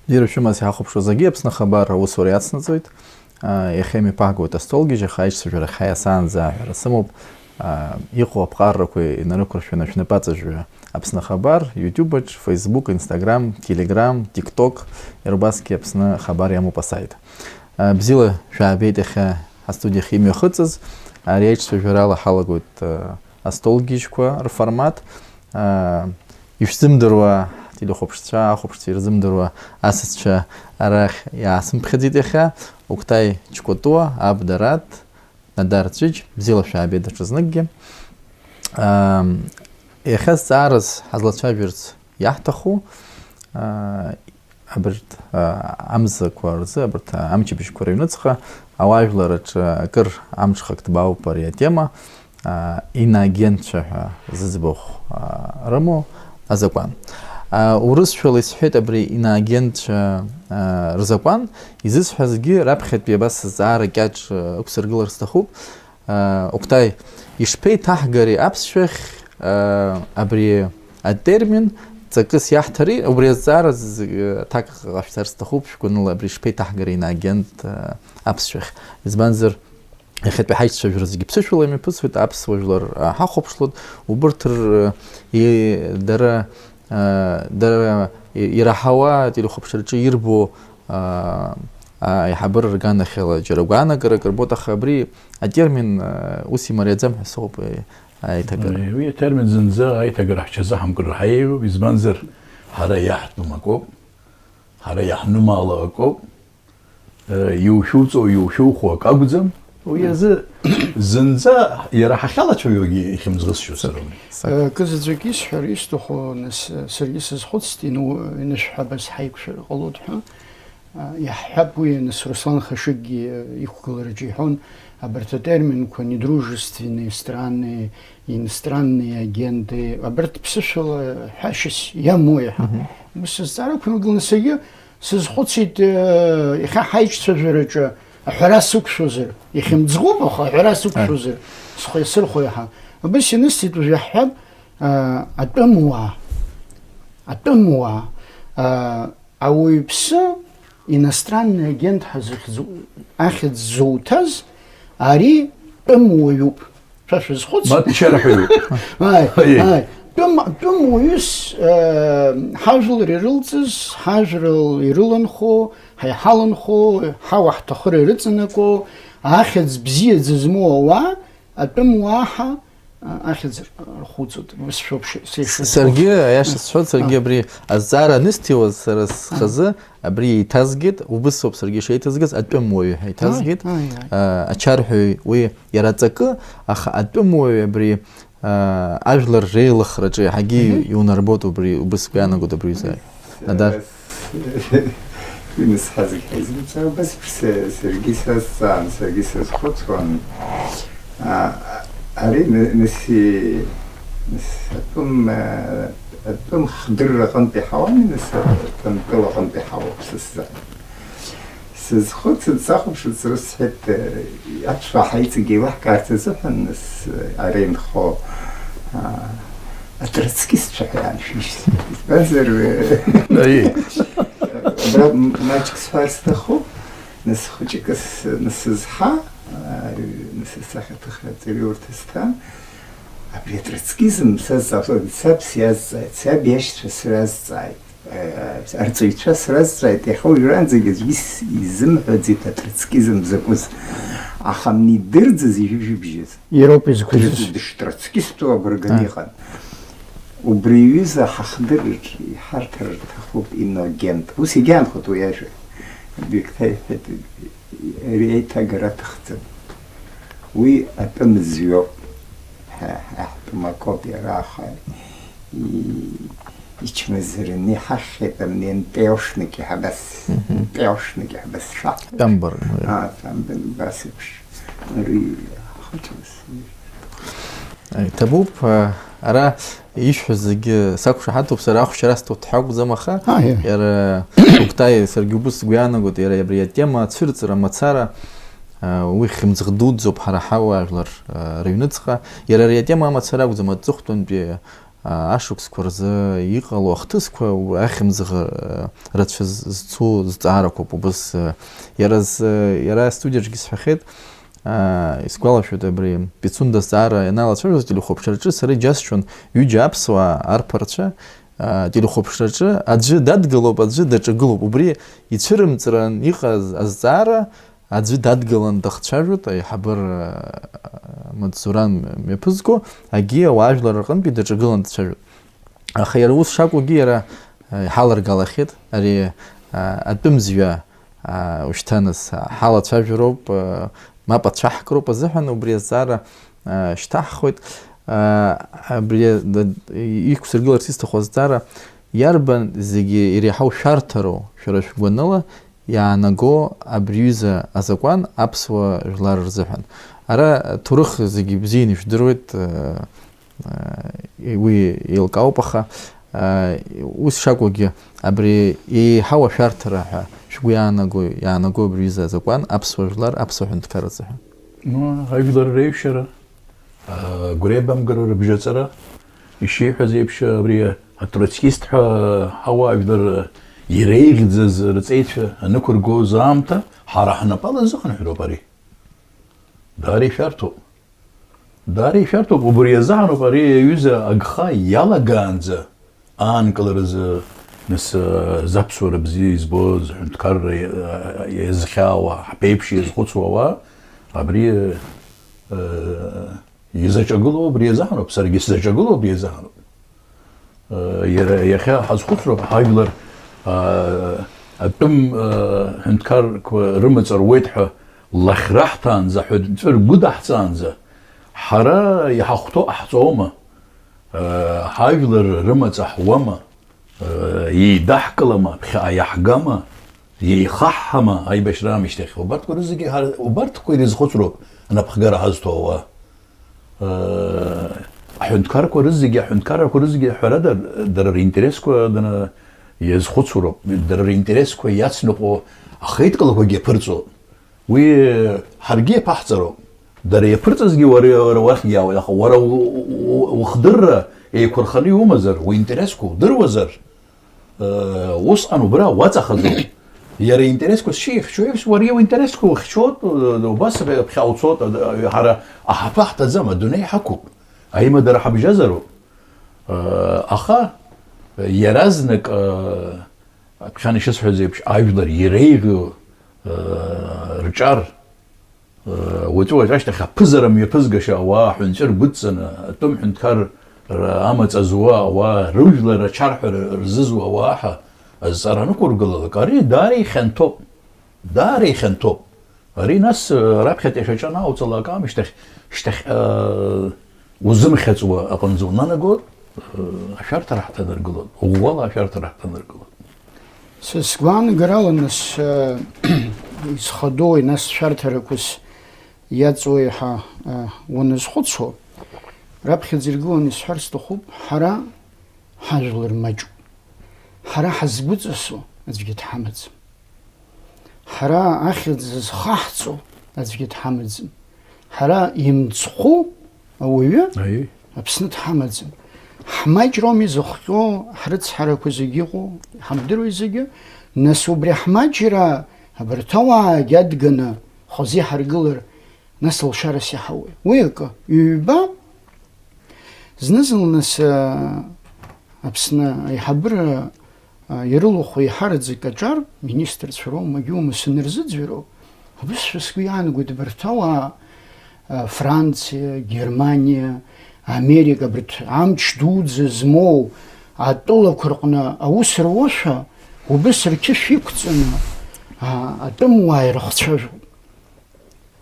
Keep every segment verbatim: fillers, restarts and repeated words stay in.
Бзиара шәымаз иҳахәаԥшуа зегьы, Аԥсны ахабар аусура иацнаҵоит. Иахьа имҩаԥаҳгоит астолгьежь, аха аицәажәара ҳаиасаанӡа аҳәара сымоуп. Иҟоу аԥҟарақәа инарықәыршәаны шәнапаҵажәҩа Аԥсны ахабар, YouTube аҿ, Facebook, Instagram, Telegram, TikTok, иара убасгьы Аԥсны ахабар иамоуп асаит. Бзиала шәаабеит иахьа ҳастудиахь имҩахыҵыз. Ари аицәажәарала ҳалагоит астолгьежьқәа рформат. Ишәзымдыруа, ҳтелехәаԥшцәа, ахәаԥшцәа ирзымдыруа асасцәа арахь иаасымԥхьаӡеит иахьа. Октай Чкәатуа, Аб Дараҭ, Надар Цәыџь, бзиала шәаабеит даҽазныкгьы. Иахьа зҵаараз ҳазлацәажәарц иаҳҭаху, абарҭ амзақәа рзы, абарҭ амчыбжьқәа рыҩныҵҟа ауаажәларраҿы акыр амҽхак ҭбаауп ари атема, иноагентцәа ҳәа зыӡбахә рымоу азакәан. Урысшәала исҳәеит абри иноагентцәа рзакәан, изысҳәазгьы раԥхьатәи абас зҵаара кьаҿ ықәсыргылар сҭахуп. Октай, ишԥеиҭаҳгари аԥсшәахь абри атермин, ҵакыс иаҳҭари? Убри азҵаара аҭак ҟашәҵар сҭахуп, шәгәаныла абри шԥеиҭаҳгари иноагент аԥсшәахь? Избанзар, иахьатәи ҳаицәажәара зегьы ԥсышәала имҩаԥысуеит, аԥсуа жәлар ҳахәаԥшлоит, убырҭ дара дара ираҳауа ателехәаԥшраҿы ирбо аиҳабыра рганахьала џьара гәаанагарак рбоит, аха абри атермин ус имариаӡам ҳәа соуп аиҭагара. Уи атермин зынӡа аиҭагара ҳҽазыҳамкыр ҳаиеиуп, избанзар, ҳара иаҳтәым акоуп, ҳара иаҳнымаало акоуп, иушәуҵо, иушәухуа акы акәӡам. Уи азы зынӡа иара ҳахьалацәажәогьы ихьымӡӷысшьо сароуп. Акызаҵәык исҳәар исҭаху, нас, саргьы сазхәыцт, ину-, инышәҳәабаз ҳаиқәшәар ҟалоит ҳәа. Иаҳҳәап, уи, нас, Руслан Хашыкгьы иқәгылараҿы иҳәон, абарҭ атерминқәа недружественные страны, иностранные агенты, абарҭ ԥсышәала ҳәашьас иамоу иаҳа. Мгм. Ус азҵаарақәа инкыланы саргьы сазхәыцит, э, иахьа ҳаиҿцәажәараҿы аҳәара сықәшәозар, ихьымӡӷуп, аха аҳәара сықәшәозар, схы иасырхәо иаҳа. Убас инысҵеит, уажә иаҳҳәап, э, атәымуаа, атәымуаа, э, ауаҩԥсы иностранный агент ҳәа зыхьӡу-, ахьӡ зуҭаз ари тәымуаҩуп. Шәа шәазхәыц? Ма дчарҳәаҩуп. Ааи, Аиеи. Ааи. Тәым-, тәымуаҩыс, э, ҳажәлар ирылҵыз, ҳажәлар ирыланхо, ҳа иҳаланхо, ҳауа ҳҭахыра ирыҵанакуа, ахьӡ бзиаӡа змоу ауаа, атәымуаа ҳәа, а, ахьӡ рхуҵоит. Ус шәоуп ш-, сеиша. Саргьы, аиаша сҳәоит, саргьы А. абри азҵаара анысҭиуаз сара схазы, абри еиҭазгеит, убыс ауп саргьы ишеиҭазгаз, атәымуаҩ ҳәа еиҭазгеит. Ааи, ааи, ааи. А, ачарҳәаҩ уи иара аҵакы, аха атәымуаҩ абри, а, ажәлар реилыхраҿы иаҳагьы Мгм. иунарбоит убри, убыс сгәы иаанагоит абри аҩыза. Надар? Уи нысҳәазгьы ҳаизымҵааит, убас ԥсы-, саргьы сазҵаан, саргьы сазхәыцуан. А, ари ны-, нас и-, нас атәым, а, атәым хдырра аҟынтә иҳауами, нас атәым тәыла аҟынтә иҳауоуп са сзы. Сазхәыцит, сахәаԥшит, срысҳәеит, э, аԥсуаа ҳаиҵегь еилаҳкаарц азыҳәан, нас, э, ара инхо, а, атроцкистцәа ҳәа иааншәишь. Избанзар, э, Аиеи. абра м-, маҷк сҳәар сҭахуп, нас хәыҷык ас-, нас сызҳа, а, нас асахьаҭыхра аҵаҩы урҭ сҭан, абри атроцкизм сазҵаауа, саб сиазҵааит, саб иашьцәа сразҵааит. Арҵаҩцәа сразҵааит, иахьа уажәраанӡагь аӡәгьы ис-, изымҳәаӡеит атроцкизм закәыз. Аха мидырӡыз ижәибжьыз. Иароуп изқәыӡыз. Дыш-, дыштроцкисту агәра ганы А. иҟан. Убри аҩыза ҳахдырыр, иҳарҭар рҭахуп иноагент. Ус егьаанхоит уи ажәа. Бекҭа иҳәеит, ари аиҭагара аҭахӡам. Уи атәым зҩоуп. Ҳа, ҳа ҳтәым акоуп иара, аха и-, ичмазараны иҳахьхьеит, амни НПОшники ҳәа абас, Мгм. НПОшники ҳәа абас шәа. Тамбар, уи. А, тамбар, абас еиԥш. Ари ахәыҷы. Аи, ҭабуп, а, ара ишәҳәаз зегьы сақәшаҳаҭуп, сара ахәшьара сҭоит ҳәа акәӡам, аха Аи, аи. иара Октай, саргьы убыс сгәы иаанагоит, иара абри атема ацәырҵра мацара, а, уи хьымӡӷ дуӡӡоуп ҳара ҳауаажәлар, а, рыҩныҵҟа. Иара ари атема амацара акәӡам, аҵыхәтәантәи ашықәсқәа рзы иҟало ахҭысқәа, ахьымӡӷ рацәа зцу зҵаарақәоуп убыс. Иара, иара астудиаҿгьы сҳәахьеит, исгәалашәоит, абри Пицунда азҵаара ианалацәажәоз ателехәаԥшраҿы сара иџьасшьон ҩыџьа аԥсуаа арԥарцәа, ателехәаԥшраҿы аӡәы дадгылоуп, аӡәы даҿагылоуп. Убри ицәырымҵран иҟаз азҵаара, аӡәы дадгылан дахцәажәоит, аиҳабыра Мацуран мҩаԥызго, агьи ауаажәлар рҟынтәи даҿагылан дцәажәоит. Аха иара ус шакәугьы иара иҳаларгалахьеит, ари атәымзҩа ушьҭаныс ҳалацәажәароуп, мап ацәаҳкроуп азыҳәан убри азҵаара шьҭаҳхуеит. Абри иқәсыргыларц исҭаху азҵаара, иарбан зегьы иреиҳау шәарҭароу шәара шәгәаныла иаанаго абри аҩыза азакәан аԥсуа жәлар рзыҳәан? Ара ҭоурых зегьы бзианы ишәдыруеит, уи еилкаауп, аха ус шакәугьы, абри еиҳау ашәарҭара ҳәа шәгәы иаанаго, иаанаго абри аҩыза азакәан аԥсуа жәлар, аԥсуа ҳәынҭқар рзыҳәан? Ну, ажәлар реиҩшьара, агәреибамгаратә рыбжьаҵара, ишиҳәаз еиԥш, абри атроцкист ҳәа ҳауаажәлар иреиӷьӡаз рҵеицәа анықәыргоз аамҭа ҳара ҳнапала зыхынҳәроуп ари. Даара ишәарҭоуп. Даара ишәарҭоуп, убри азыҳәаноуп ари аҩыза агха иалагаанӡа аанкыларазы, нас, заԥсуара бзиа избоз, ҳҳәынҭқарра иазхьаауа, ҳԥеиԥш иазхәыцуа ауаа абри изаҿагылоу убри азыҳәаноуп, саргьы сзаҿагылоу убри азыҳәаноуп. Иара иахьа ҳазхәыцроуп, ҳажәлар атәым ҳәынҭқарқәа рымаҵ руеит ҳәа лахьра ҳҭаанӡа, ҳәынҵәа ргәыдаҳҵаанӡа, ҳара иҳахәҭоу ҟаҳҵома? Ҳажәлар рымаҵ аҳуама? Еидаҳкылама, ԥхьаҟа иаҳгама, еихаҳҳама аибашьра аамышьҭахь? Убарҭқәа рызегьы ҳара, убарҭқәа ирызхәыцроуп анапхгара ҳазҭо ауаа. Аҳәынҭқарқәа рызегьы, аҳәынҭқаррақәа рызегьы, ҳәарада, дара ринтересқәа дара иазхәыцроуп, дара ринтересқәа иацныҟәо ахеидкылақәагьы аԥырҵо. Уи ҳаргьы иаԥаҳҵароуп. Дара иаԥырҵазгьы уара, уара уахьгьы иаауеит, аха уара у-, у-, у-, ухдырра еиқәырханы иумазар, уинтересқәа удыруазар, э, усҟан убра уаҵахаӡом. Иара интересқәа зшихьчо еиԥш, уара иуинтересқәа ухьчоит, э, убас ԥхьа уцоит, э, ҳара аҳаԥы ҳҭаӡам, адунеи ҳақәуп, аимадара ҳабжьазароуп. Э, аха, э, иаразнак, э, ԥхьан ишысҳәаз еиԥш, ажәлар иреиӷьу, э, рҿар, уаҵәы-уаҵәы ашьҭахь аԥызара мҩаԥызгаша ауаа аҳәынҵәа ргәыдҵаны, атәым ҳәынҭқарра амаҵ зуа ауаа, рыжәлар ачарҳәара рзызуа ауаа ҳәа азҵаара анықәургылалак, ари даара ихьанҭоуп, даара ихьанҭоуп. Ари нас, раԥхьатәи ашәаҿы анааоуҵалак аамышьҭахь, шьҭахь, узымхьаҵуа аҟынӡа унанаго, ашәарҭара ҳҭанаргылон, ӷәӷәала ашәарҭара ҳҭанаргылон. Са сгәаанагарала, нас, э, изхадои, нас, шәарҭарақәас иаҵои ҳәа, э, уаназхәыцуа, раԥхьаӡа иргыланы исҳәар сҭахуп, ҳара ҳажәлар маҷуп. Ҳара ҳазгәыҵасо аӡәгьы дҳамаӡам. Ҳара ахьӡ зхаҳҵо аӡәгьы дҳамаӡам. Ҳара имцхәу ауаҩы Аиеи. Аԥсны дҳамаӡам. Ҳмаҷроуми зыхҟьо, ҳрыцҳарақәа зегьы иҟоу, ҳамдыруеи зегьы? Нас убри ҳмаҷра абарҭ ауаагьы адганы хазы иҳаргылар, нас алшарас иаҳауеи? Уи акы. Ҩба, зны-зынла нас, а, Аԥсны аиҳабыра, а, ирылахәу еиҳараӡак аҿар, министрцәа роума, егьоума санырзыӡырҩуа, убысшәа сгәы иаанагоит, абарҭ ауаа, а, Франциа, Германиа, Америка, абарҭ амч дуӡӡа змоу атәылақәа рҟны аус руашәа, убыс рқьышә иқәҵаны, а, атәымуаа ирыхцәажәоит.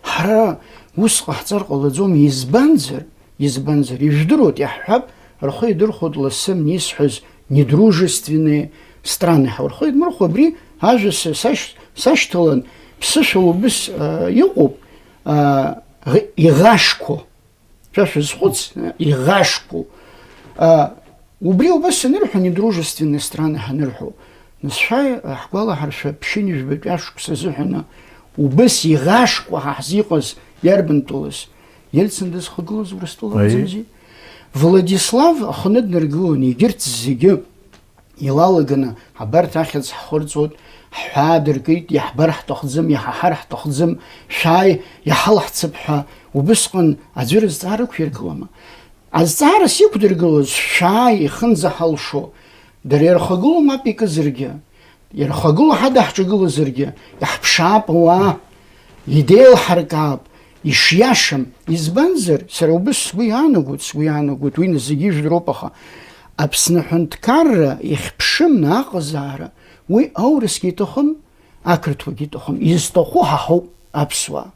Ҳара ус ҟаҳҵар ҟалаӡом, избанзар, избанзар, ижәдыруеит, иаҳҳәап, рхы идырхәоит лассы исҳәаз недружественные страны ҳәа. Рхы идмырхәо, абри ажәа са-, сашь-, сашьҭалан, ԥсышәала убыс, а, иҟоуп, а, ӷ-, иӷашқәоу. Шәа шәазхәыц, иӷашқәоу. А, убри убас анырҳәо, недружественные страны ҳанырҳәо, нас шәааи, ҳгәалаҳаршәа, ԥшьынҩажәбатәи ашықәс азыҳәаны убыс иӷашқәа ҳа ҳзы иҟаз иарбан тәылаз? Ельцин дызхагылаз Урыстәыла Аиеи. Акәӡамзи? Владислав аханы днаргылон егьырҭ зегьы илалаганы, абарҭ ахьӡ ҳхырҵоит, ҳҳәаа дыркит, иаҳбар ҳҭахӡам, иҳаҳар ҳҭахӡам, шәааи, иҳалаҳцап ҳәа, убысҟан аӡәыр азҵаара ықәиргылама? Азҵаарас иқәдыргылоз шәааи ихынӡаҳалшо, дара ирхагылоу мап икызаргьы, ирхагылоу ҳадаҳҿагылазаргьы, иаҳԥшаап ауаа, идеилҳаркаап, ишиашам. Избанзар, сара убыс сгәы иаанагоит, сгәы иаанагоит, уи нас зегьы ижәдыруп, аха Аԥсны аҳәынҭқарра ихьԥшым наҟазаара, уи аурысгьы иҭахым, ақырҭуагьы иҭахым, изҭаху ҳа ҳауп аԥсуаа.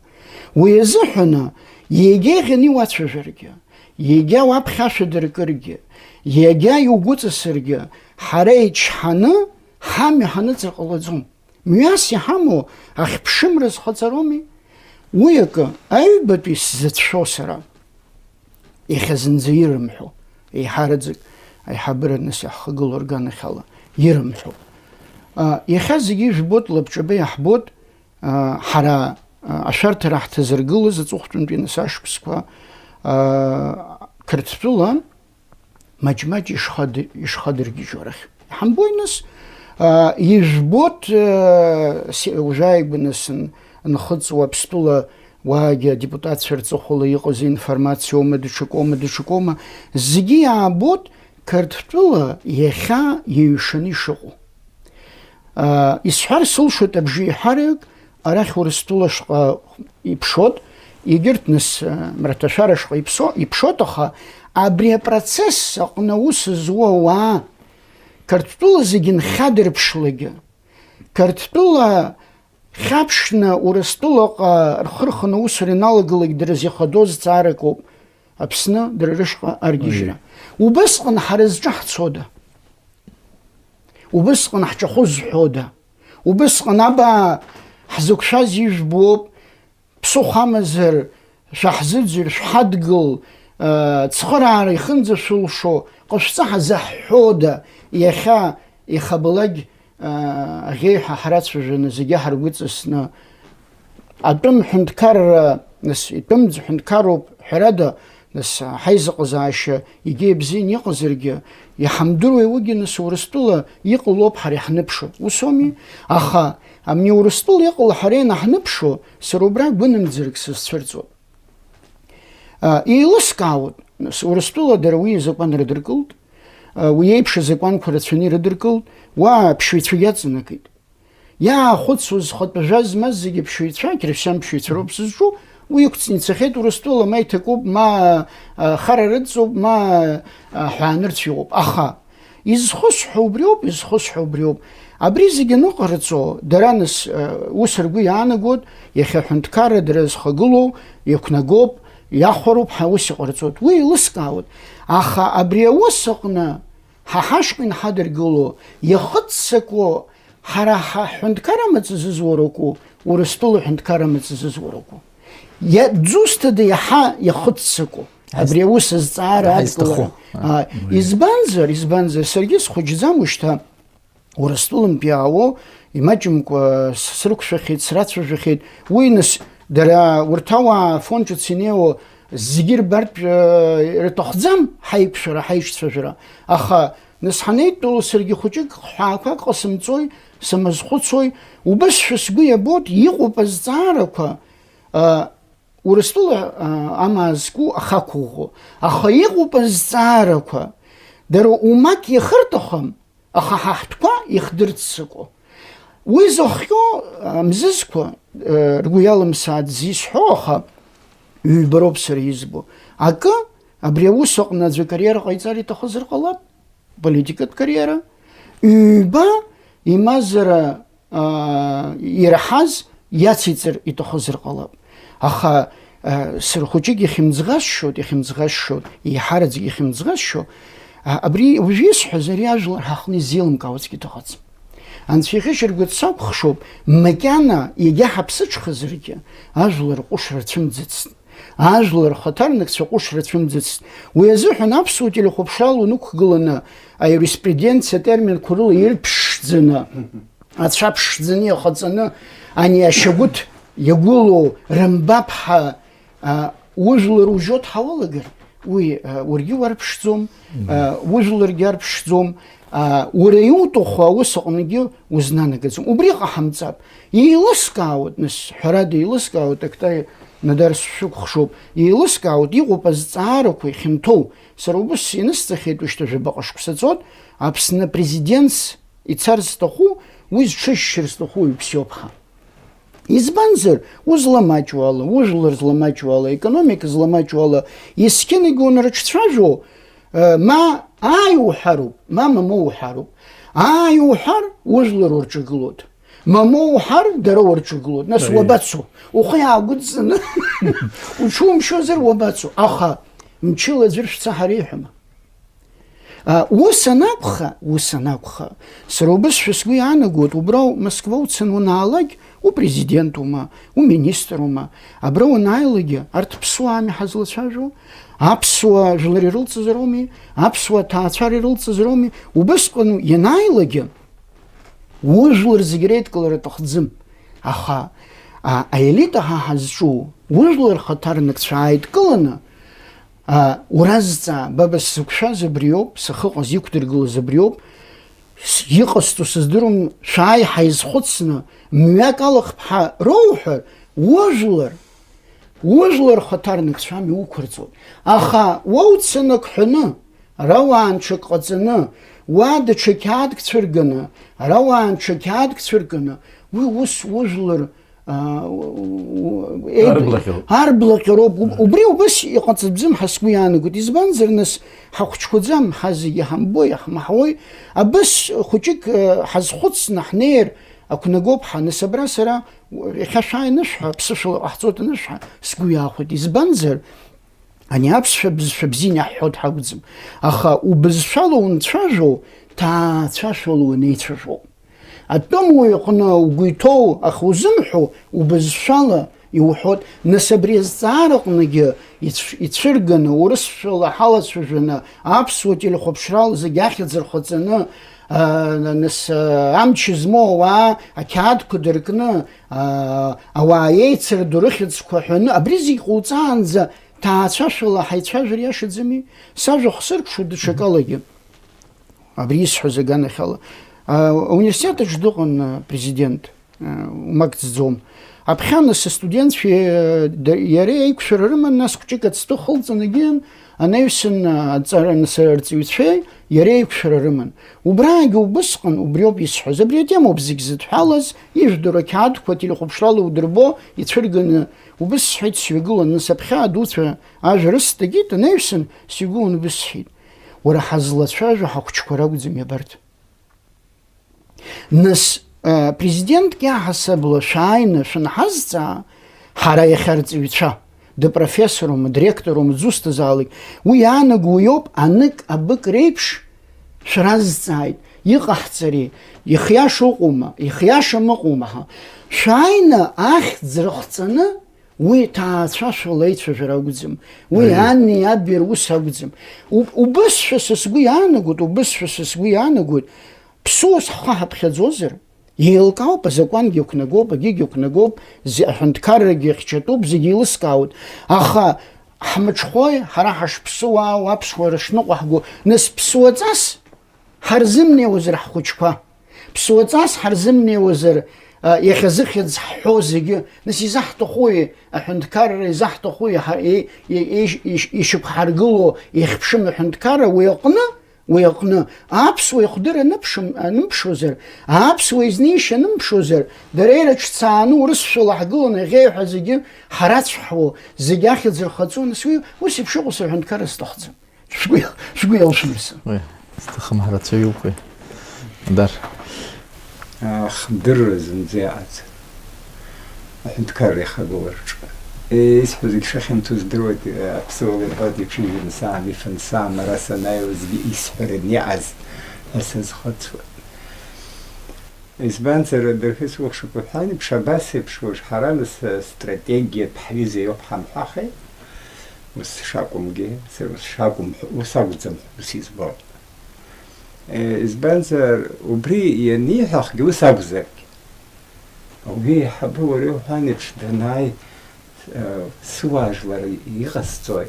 Уи азыҳәаны, иагьа иӷьаны иуацәажәаргьы, иагьа уаԥхьа ашәа дыркыргьы, иагьа иугәыҵасыргьы, ҳара ичҳаны, ҳамҩа ҳаныҵыр ҟалаӡом. Мҩас иҳамоу ахьԥшымра зхаҵароуми? Уи акы, аҩбатәи сзыцәшәо сара, иахьа зынӡа ирымҳәо, еиҳараӡак аиҳабыра нас иаҳхагылоу рганахьала ирымҳәо. А, иахьа зегьы ижәбоит, лабҿаба иаҳбоит, а, ҳара, а, ашәарҭара ҳҭазыргылаз аҵыхәтәантәи нас ашықәсқәа, а, Қырҭтәыла маҷ-маҷ ишхадыр-, ишхадыргьежьуа рахь. Иҳамбои нас, а, ижәбоит, а, се-, ужәааигәа нас н-, нхыҵуа Аԥстәыла уаагьы адепутатцәа рҵыхәала иҟаз информациоума, даҽакоума, даҽакоума, зегьы иаабоит Қырҭтәыла иахьа иаҩшаны ишыҟоу. А, исҳәар сылшоит абжеиҳарак, арахь Урыстәыла ашҟа иԥшоит, егьырҭ нас, а, мраҭашәара ашҟа иԥсо-, иԥшоит, аха абри апроцесс аҟны аус зуа ауаа Қырҭтәыла зегьы нхьадырԥшлагьы, Қырҭтәыла хьаԥшны Урыстәылаҟа рхы рханы аусура иналагалак дара зихадоу зҵаарак ауп Аԥсны дара рышҟа аргьежьра. Убысҟан ҳара зҿаҳцода? Убысҟан ҳҿахәы зҳәода? Убысҟан абаа ҳзықәшәаз ижәбоуп, ԥсыхәа амазар шәаҳзыӡырҩ, шәҳадгыл, э, цхыраара ихынӡашәылшо ҟашәҵа ҳзаҳҳәода? Иахьа ихабалак, э, аӷьеҩҳәа ҳрацәажәаны зегьы ҳаргәыҵысны, атәым ҳәынҭқарра, нас, итәымӡ ҳәынҭқарроуп, ҳәарада, нас, ҳаизыҟазаашьа егьа ибзианы иҟазаргьы, иҳамдыруеи уигьы, нас, Урыстәыла иҟалоуп ҳара иаҳныԥшуа. Ус ауми? Аха, абни Урыстәыла иҟало ҳара ианаҳныԥшуа, сара убра гәынамӡарак сызцәырҵуеит. А, еилыскаауеит, нас, Урыстәыла дара уи азакәан рыдыркылт, а, уи еиԥш азакәанқәа рацәаны ирыдыркылт, уа аԥшьаҩцәа иаҵанакит. Иаахәыцуаз, зхатәы жәа змаз зегьы ԥшьаҩцәа, ақьырсиан ԥшьаҩцәа роуп сызҿу, уи иқәҵны ицахьеит Урыстәыла, ма иҭакуп, ма, а, хара рыдҵоуп, ма, а, ҳәаанырцә иҟоуп. Аха изхысҳәо убриоуп, изхысҳәо убриоуп. Абри зегьы аныҟарҵо, дара нас, а, ус ргәы иаанагоит, иахьа аҳәынҭқарра дара зхагылоу иақәнагоуп, иахәароуп ҳәа ус иҟарҵоит. Уи еилыскаауеит. Аха абри аус аҟны ҳа ҳашҟа инҳадыргыло, иахыццакуа, ҳара ҳа ҳҳәынҭқар амаҵ зызуа ракәу, Урыстәыла ҳәынҭқар амаҵ зызуа ракәу? Иа-, дзусҭада иаҳа иахыццакуа? Ҳаиз-, абри аус азҵаара ҳаизҭаху. Адкылара. А, уи. Избанзар, избанзар, саргьы схәыҷӡам уажәшьҭа. Урыстәылантәи иаауоу, имаҷымкәа с-, срықәшәахьеит, срацәажәахьеит. Уи нас, дара, урҭ ауаа Афон ҿыц инеиуа зегьы рбартә, э, ирҭахӡам ҳаиқәшәара, ҳаиҿцәажәара. Аха, нас, ҳанеидтәалоу саргьы хәыҷык хҳәаақәак ҟасымҵои, сымазхәыцуеи, убасшәа сгәы иабоит, иҟоуп азҵаарақәа, э, Урыстәыла, а, амаа зку ахақәыӷәӷәо. Аха иҟоуп азҵаарақәа. Дара умак иахырҭахым, аха ҳа ҳтәқәа ихдырццакуа. Уи зыхҟьо, а, мзызқәа, а, ргәы иалымсааит зисҳәо, аха ҩба роуп сара избо. Акы, абри аус аҟны аӡәы акариера ҟаиҵар иҭахызар ҟалап. Политикатә кариера, ҩба имазара, аа, ираҳаз иациҵар иҭахызар ҟалап. Аха, аа, сара хәыҷык ихьымӡӷасшьоит, ихьымӡӷасшьоит, еиҳараӡак ихьымӡӷасшьо, а, абри уажә исҳәаз ари ажәлар ҳаҟны изеилымкаауазгьы дыҟаӡам. Анцәа ихьышьаргәыҵ сакәхшоуп, макьана егьа ҳаԥсыҽхазаргьы, ажәлар ҟәышра цәымӡыцт. Ажәлар рхаҭарнакцәа ҟәышра цәымӡыцт. Уи азыҳәан аԥсуа телехәаԥшрала унықәгыланы, аиуриспруденциа атерминқәа рыла ирԥшӡаны, ацәа ԥшӡаны иахаҵаны, ани ашьагәыҭ иагәылоу рымбап ҳәа, а, ужәлар ужьоит ҳауалагар, Уи, а, уаргьы уарԥшӡом, а, ужәларгьы арԥшӡом, а, уара иуҭаху аус аҟныгьы узнанагаӡом. Убри ҟаҳамҵап. Еилыскаауеит, нас, ҳәарада, еилыскаауеит, Октай, Нодар, сшәыкәхшоуп, еилыскаауеит, иҟоуп азҵаарақәа ихьанҭоу. Сара убыс ианысҵахьеит, уажәшьҭа жәабаҟа шықәса ҵуеит, Аԥсны апрезидентс ицар зҭаху, уи зҽышьшьыр зҭаху уаҩԥсиоуп ҳәа. Избанзар, узламаҷу ала, ужәлар зламаҷу ала, аекономика зламаҷу ала, есқьынагьы унарыҿцәажәо, э, ма ааи уҳәароуп, ма мамоу уҳәароуп. Ааи уҳәар, ужәлар урҿагылоит. Мамоу уҳәар, дара урҿагылоит. Нас, аиеи, уабацо? Ухы иаагәыдҵаны уҽумшьозар уабацо? Аха мчыла аӡәыр шәца ҳәа реиҳәама? А, ус анакәха, ус анакәха, сара убысшәа сгәы иаанагоит, убра Москва уцаны уанаалак, упрезидентума, уминиструма, абра уанааилакгьы, арҭ ԥсуаами ҳазлацәажәо, аԥсуа жәлар ирылҵызароуми, аԥсуа ҭаацәара ирылҵызароуми, убысҟан ианааилакгьы, ужәлар зегь реидкылара аҭахӡам. Аха, а, аелита ҳа ҳазҿу, ужәлар хаҭарнакцәа ааидкыланы, А, уразҵаа, баба, сзықәшәаз абриоуп, сахьыҟаз иқәдыргылаз абриоуп, с-, иҟасҵо сыздыруам, шәааи ҳаизхәыцны, мҩак алахп ҳәа роуҳәар, ужәлар, ужәлар хаҭарнакцәами уқәырҵоит. Аха уа уцаны ак ҳәаны, ара уаанҽак ҟаҵаны, уа даҽа қьаадк цәырганы, ара уаанҽа қьаадк цәырганы, уи ус ужәлар аа, у-, у-, еиб-, арблаҟьароуп. Арблаҟьароуп. Уб-, убри убыс иҟаҵатәӡам ҳәа сгәы иаанагоит. Избанзар, нас, ҳахәыҷқәаӡам, ҳа зегьы ҳамбои, ҳмаҳауеи. Абыс хәыҷык, э, ҳазхәыцны ҳнеир ақәнагоуп ҳәа, нас абра сара, у-, иахьа шәааи анышәҳәа, ԥсышәала ҟаҳҵоит анышәҳәа, сгәы иаахәеит. Избанзар, ани аԥсшәа бызшәа бзианы иаҳҳәо дҳакәӡам. Аха убызшәала унцәажәо, ҭаацәашәала унеицәажәо. Атәым уаҩ аҟны угәы иҭоу, аха узымҳәо, убызшәала иуҳәоит. Нас абри азҵаара аҟныгьы ицә-, ицәырганы, урысшәала ҳалацәажәаны, аԥсуа телехәаԥшрала зегь ахьӡ рхаҵаны, аа, нас, аа, амч змоу ауаа ақьаадқәа дыркны, аа, ауаа еицырдо рыхьӡқәа ҳәаны, абри зегь ҟауҵаанӡа ҭаацәашәала ҳаицәажәар иашаӡами? Сажәа хсыркәшоит даҽакалагьы. Абри исҳәаз аганахьала. А, ауниверситет аҿы дыҟан, а, президент, а, умак ӡӡом. Аԥхьа нас астудентцәеи, а, да-, иареи аиқәшәара рыман, нас хәҷык ацҭәы хылҵын егьиан, анаҩсан, а, аҵара, нас арҵаҩцәеи иареи аиқәшәара рыман. Убраагьы убысҟан, убриоуп исҳәаз. Абри атемоуп зегь зыдҳәалаз, ижәдыруа ақьаадқәа ателехәаԥшрала удырбо, ицәырганы, убыс сҳәеит, сҩагылан, нас аԥхьа адуцәа ажәа рысҭагеит, анаҩсан сҩагылан, убыс сҳәеит. Уара, ҳазлацәажәо ҳахәҷқәа ракәӡами абарҭ? Нас, а, президентк иаҳасабала шәааины шәанҳазҵаа, ҳара иахьа рҵаҩцәа, дыпрофессорума, дректорума, дзусҭазаалак, уи иаанаго уиоуп, анык-абык реиԥш шәразҵааит, иҟаҳҵари, ихиаша ыҟоума, ихиашам ыҟоума ҳәа. Шәааины ахьӡ рыхҵаны, уи ҭаацәашәала аицәажәара акәӡам. Уи, аиеи, ани аби рус акәӡам. У-, убысшәа са сгәы иаанагоит, убысшәа са сгәы иаанагоит, ԥсуас ҳхы ҳаԥхьаӡозар, еилкаауп, азакәангьы ықәнагоуп, агьигьы ықәнагоуп, зе-, аҳәынҭқаррагьы ихьчатәуп, зегьы еилыскаауеит. Аха ҳмыҽхәои, ҳара ҳашԥсуаау, аԥсуара шныҟәаҳго, нас ԥсуаҵас ҳарзымнеиуазар ҳхәыҷқәа? Ԥсуаҵас ҳарзымнеиуазар, а, иахьазыхьӡ ҳҳәо зегьы, нас изаҳҭахуи аҳәынҭқарра, изаҳҭахуи ҳа-, е-, е-, е-, иш-, ишьақәҳаргыло иахьԥшым аҳәынҭқарра, уи аҟны, уи аҟны аԥсуа ихәдыр аныԥшым-, анымԥшуазар, аԥсуа изнеишьа анымԥшуазар, дара ирыҿцааны урысшәала ҳгыланы иахьеиҳәа зегьы ҳарацәҳуо, зегь ахьӡ рхаҵо, нас уи ус еиԥш иҟоу сара аҳәынҭқарра сҭахӡам. Шәгәы, шәгәы иалшәымсын. Уи, сҭахым ҳрацәаҩуп уи. Дар. Ахдырра зынӡа иҟаӡам. Аҳәынҭқарра ихагылараҿы. Е, исҳәо зегь шахьымҭоу здыруеит, е, аԥсуала иҳәоит, иҽыжәын саам, ифын саам, ара санааиуазгьы исҳәаран иҟаз ҳәа сазхәыцуан. Избанзар, адәахьы сухшақәа ҳәан еиԥш, абас еиԥш уажә ҳара нас стратегиатә ҳҩыза иоуп ҳамҳәахи, ус шакәымгьы, сара ус шакәым ҳәа, ус акәӡам ҳәа ус избон. Е, избанзар, убри ианиҳәахгьы ус акәзаргь, ауаҩы еиҳабы уара иуҳәан еиԥш данааи, Сыуаажәлар иҟасҵои?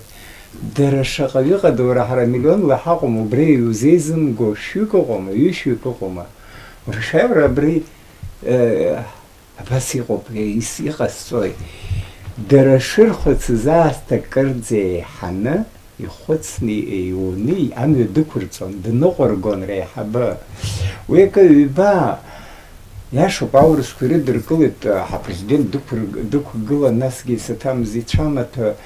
Дара шаҟаҩы ҟадоу, ара ҳара миллионла ҳаҟоума, убри иузеизымго шәҩык ыҟоума, ҩышәҩык ыҟоума? Уара шәааи, уара абри, э, абас иҟоуп, ис-, иҟасҵои? Дара шырхәыцыз аасҭа кырӡа еиҳаны, ихәыцны, иуны, амҩа дықәырҵон, дныҟәыргон реиҳабы. Уи акы ҩба, иашоуп, аурысқәа ирыдыркылеит, ҳапрезидент дықәырг-, дықәгылан, насгьы саҭамыз ицәамаҭәа,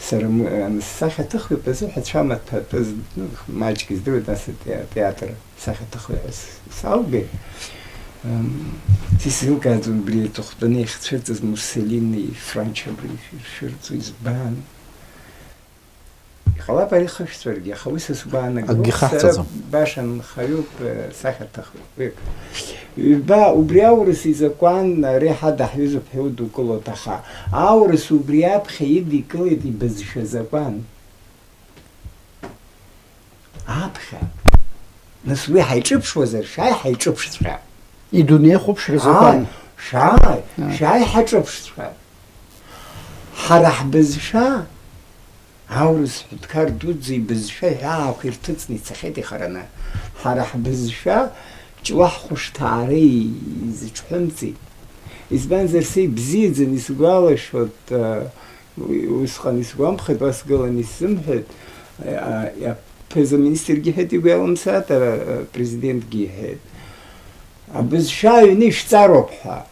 сара м-, ан-, сахьаҭыхҩуп азыҳәа цәамаҭәа атәы з-, ну, маҷк издыруеит, нас атеа-, атеатр сахьаҭыхҩы ҳәа с-, салгеит. Ам, сеилкааӡом убри аҵыхәтәаны иахьцәырҵыз Муссолини, Франч абри шәырҵо избан? Иҟалап ари хышәҵәаргьы, аха уи са сгәаанагоит. Акгьы сара хаҳҵаӡом. Баша нхаҩуп, э, сахьаҭыхҩы. Ҩба, убри аурыс изакәан, ари ҳада ҳҩызоуп ҳәа удукылоит, аха аурыс убри аԥхьа идикылеит ибызшәа азакәан. Аԥхьа. Нас уи ҳаиҿыԥшуазар, шәааи ҳаиҿыԥшҵәҟьа. Идунеихәаԥшра закәан. Ааи, шәааи, Ааи. Шәааи ҳаҿыԥшҵәҟьа. Ҳара ҳбызшәа, аурыс ҳәынҭқар дуӡӡа ибызшәа иҳәаақәа ирҭыҵны ицахьеит ихараны. Ҳара ҳбызшәа ҷлаҳ хәышҭаара изыҽҳәымҵит. Избанзар, са ибзиаӡаны исгәалашәоит, э, уи-, усҟан исгәамԥхеит, уа сгылан исзымҳәеит, э, а, аԥыза-министргьы иҳәеит, игәы иалымсааит, ара, э, президентгьы иҳәеит. Абызшәа аҩны ишәҵароуп ҳәа.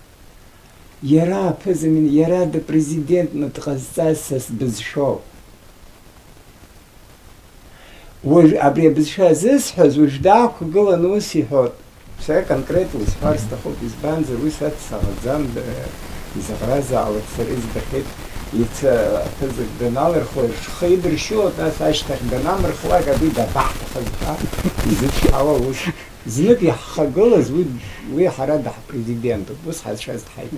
Иара аԥыза-мин-, иара дыпрезидентны дҟазҵаз са сбызшәоуп. Уажә абри абызшәа зысҳәаз уажә даақәгыланы ус иҳәоит. Сара конкретла исҳәар сҭахуп, избанзар, уи са дсаӷаӡам, д-, изаӷразаалак сара издырхеит, ица аԥызак даналырхуа, рҽхы идыршьуа, нас ашьҭахь данамырхлак, абри дабаҳҭахыз ҳәа изычҳауа ус. Знык иаҳхагылаз уи, уи ҳара даҳпрезидентуп, ус ҳазшаз дҳаит.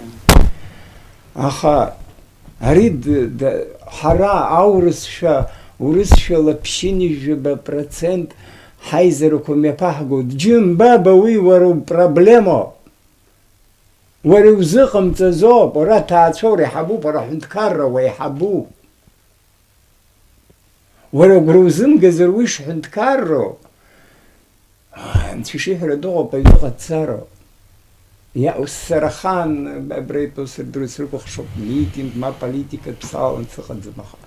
Аха ари д-, д-, ҳара аурысшәа, урысшәала ԥшьынҩажәаба процент ҳаизарақәа мҩаԥаҳго, џьым, баба, уи уара упроблемоуп. Уара иузыҟамҵазоуп, уара аҭаацәа уреиҳабуп, уара аҳәынҭқарра уеиҳабуп. Уара агәра узымгазар уи шҳәынҭқарроу? Анцәа ишиҳәара дыҟоуп, аҩныҟа дцароуп. Иа-, сара ахаан абра итәоу сырдыруеит, срыкәыхшоуп, митинг ма политикатә салалан сыҟаӡам, аха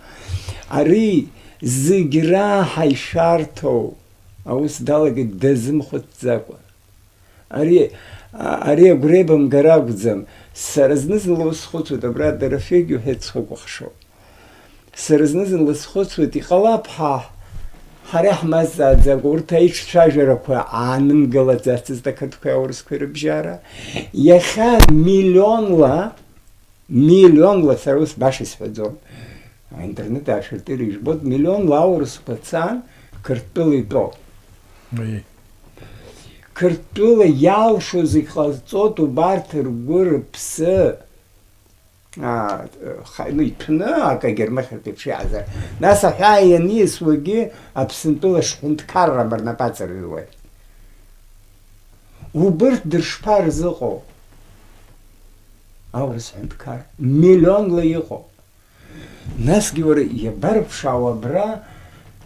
ари зегь раҳа ишәарҭоу аус далагеит дазымхәыцӡакәа. Ари, а-, ари агәра еибамгар акәӡам. Сара зны-зынла ус схәыцуеит, абра Дорофеигьы уҳәеит, схыкәыхшоуп. Сара зны-зынла схәыцуеит, иҟалап ҳа, ҳара иаҳмазҵааӡакәа урҭ аиҿцәажәарақәа аанымгалаӡацызт ақырҭқәеи аурысқәеи рыбжьара. Иахьа миллионла, миллионла, сара ус баша исҳәаӡом, аинтернет аашәыртыр ижәбоит, миллионла аурысқәа цан Қырҭтәыла итәоуп. Уи. Қырҭтәыла иалшо зегь ҟазҵоит убарҭ ргәы рыԥсы. Аа, ха-, ну, иҭәны акы агермахьартә еиԥш иаазар. Нас аҳәаа ианиасуагьы Аԥсынтәыла шҳәынҭқаррам рнапы аҵарҩуеит. Убырҭ дышԥарзыҟоу? Аурыс ҳәынҭқар миллионла иҟоу. Насгьы уара иабарԥшаау абра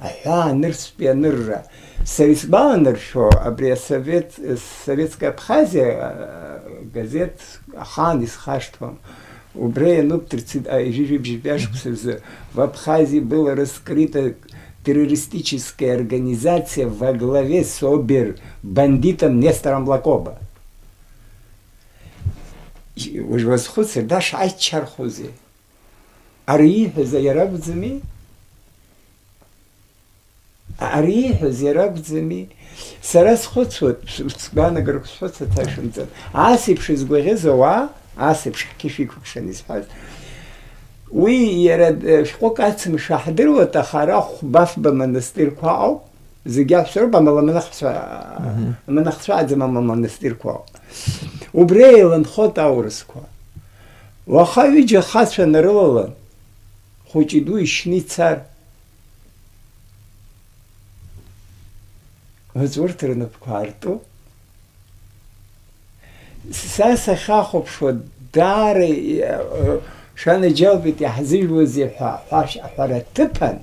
аҳәаа анырцәтәи анырра? Сара исгәаланаршәо, абри асовет, Советская Абхазия, а, газеҭ ахаан исхашҭуам. Убра иануп тридцать, а, ижәижәибжьтәи ашықәса рзы: «В Абхазии было раскрыто террористическая организация во главе с обер-бандитом Нестором Лакоба». Уажә уазхәыцыр, даша аччархәузеи? Ари ииҳәаз иара акәӡами? Ари ииҳәаз иара акәӡами? Сара схәыцуеит, с-, сгәаанагарақәа сҳәоит, саҭашәымҵан. Ас еиԥш изгәаӷьыз ауаа, ас еиԥш ҳқьышә иқәыкшан изҳәаз. Уи иара, э, шәҟәык ацымша ҳдыруеит, аха ара хәба-фба монастырқәа ауп. Зегь аҳәса роуп, амала аманахцәа, Мгм. Аманахцәа аӡам, ама монастырқәа. Убри еиланхоит аурысқәа. Уаха ҩыџьа ахацәа нарылалан, хәыҷи-дуи ишьны ицар. Уаҵә урҭ рнапқәа аартуп. Са сахьахәаԥшуа, даара, э, шәанаџьалбеит, иаҳзыжәуазеи ҳәа, ҳәа-, ҳәара ҭыԥан,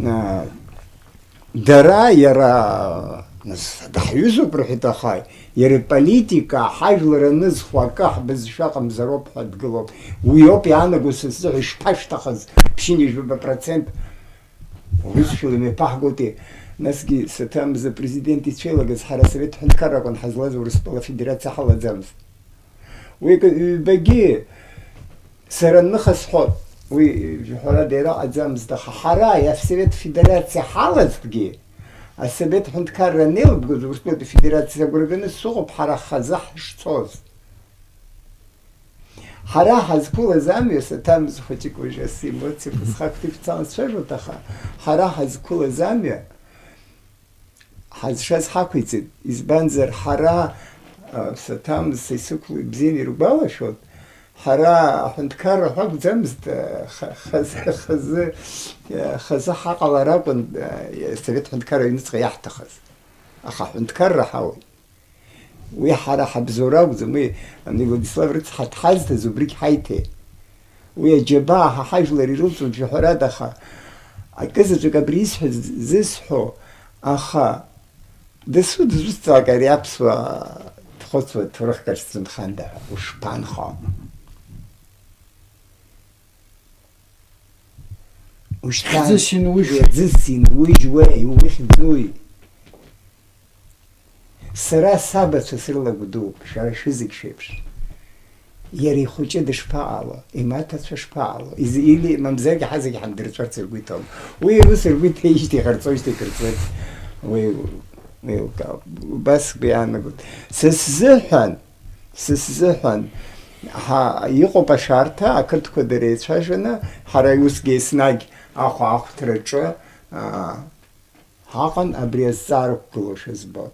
а, дара, иара, нас, даҳҩызоуп рҳәеит, аха иара иполитика, ҳажәлар анызхуа акы ҳбызшәа аҟамзароуп ҳәа дгылоуп. Уи ауп иаанаго са сзыҳәа ишԥашәҭахыз, ԥшьынҩажәаба процент урысшәала имҩаԥаҳгоитеи? Насгьы саҭамыз апрезидент ицәеилагаз ҳара асовет ҳәынҭқарра акәын ҳазлаз, Урыстәыла Афедерациа ҳалаӡамызт. Уи ҩбагьы сара ныха сҳәон, уи, ҳәарада, иара аӡамызт, аха ҳара, Асовет Федерациа ҳалазҭгьы, Асовет ҳәынҭқарра анеилыбгоз, Урыстәылатәи Федерациа агәра ганы сыҟоуп ҳара хазы ҳашцоз. Ҳара ҳазқәылаз амҩа, саҭамыз хәыҷык уажәы асы эмоциақәа схы активцалан сцәажәоит, аха ҳара ҳазқәылаз амҩа, ҳазшаз ҳақәиҵеит, избанзар, ҳара, а, саҭамыз са исықәло ибзианы иргәалашәоит, ҳара аҳәынҭқарра ҳәа акәӡамызт, а, ха-, хазы, хазы, а, хазы ҳаҟалар акәын, а, Асовет ҳәынҭқарра аҩныҵҟа иаҳҭахыз. Аха аҳәынҭқарра ҳауеит. Уи ҳара ҳабзоура акәӡам, уи ани Владислав рыцҳа дҳазҭаз убригь ҳаиҭеит. Уи аџьабаа ҳа ҳажәлар ирылҵуеит жәаҳәарада, аха акызаҵәык абри исҳәаз зысҳәо, аха дасу дызусҭзаалак ари аԥсуа дхәыцуа ҭоурыхк ахь сзынханда ҳәа, ушԥанхо? Ушьҭан. Хьӡыс инужьуеит. Хьӡыс инужьуеи, иухьӡуи? Сара сабацәа срылагәыдууп, шәара шәызегь шәеиԥш. Иара ихәыҷы дышԥаҟало, имаҭацәа шԥаҟало, из-, или мамзаргьы ҳазегь ҳандырҵәарц ргәы иҭоума? Уи ус ргәы иҭеижьҭеи иҟарҵоижьҭеи икырҵуеит. Уи, уи лкаауп. Убас сгәы иаанагоит. Са сзыҳәан, са сзыҳәан, ҳа, иҟоуп ашәарҭа, ақырҭқәа дара еицәажәаны, ҳара усгьы еснагь ахәа ахәҭраҿы, аа, ҳаҟан, абри азҵаара ықәгылоушәа збон.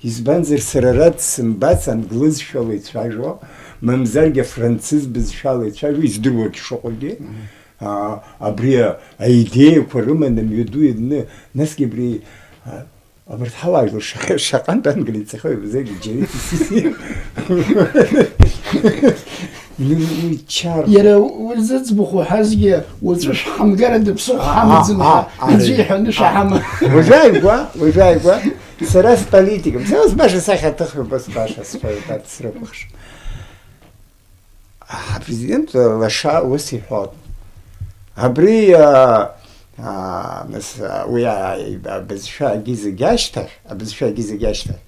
Избанзар, сара ара дсымбац англызшәала ицәажәо, мамзаргьы афранцыз бызшәала ицәажәо, издыруагь шыҟоугьы, Мгм. аа, абри а-, аидеиақәа рыманы мҩаду ианны, насгьы абри, а, абарҭ ҳауаажәлар шаҟа-, шаҟантә англи ҵахьоу, мамзаргьы џьара исиси. Уи, уи чарҳәа. Иара уи зыӡбахә уҳәазгьы, уаҵәы шәҳамгар ада ԥсыхәа А, ҳамаӡам а, ҳәа, а, аӡәы а, иҳәаны а. Шәаҳама. Уажәааигәа, уажәааигәа, сара сполитикым, сара баша сахьаҭыхҩы, убас баша сҳәоит, арҭ срыкәыхшоуп. Апрезидент лаша ус иҳәон. Абри, а, а, нас, а, уи, а, абызшәагьы зегь ашьҭахь, абызшәагьы зегь ашьҭахь,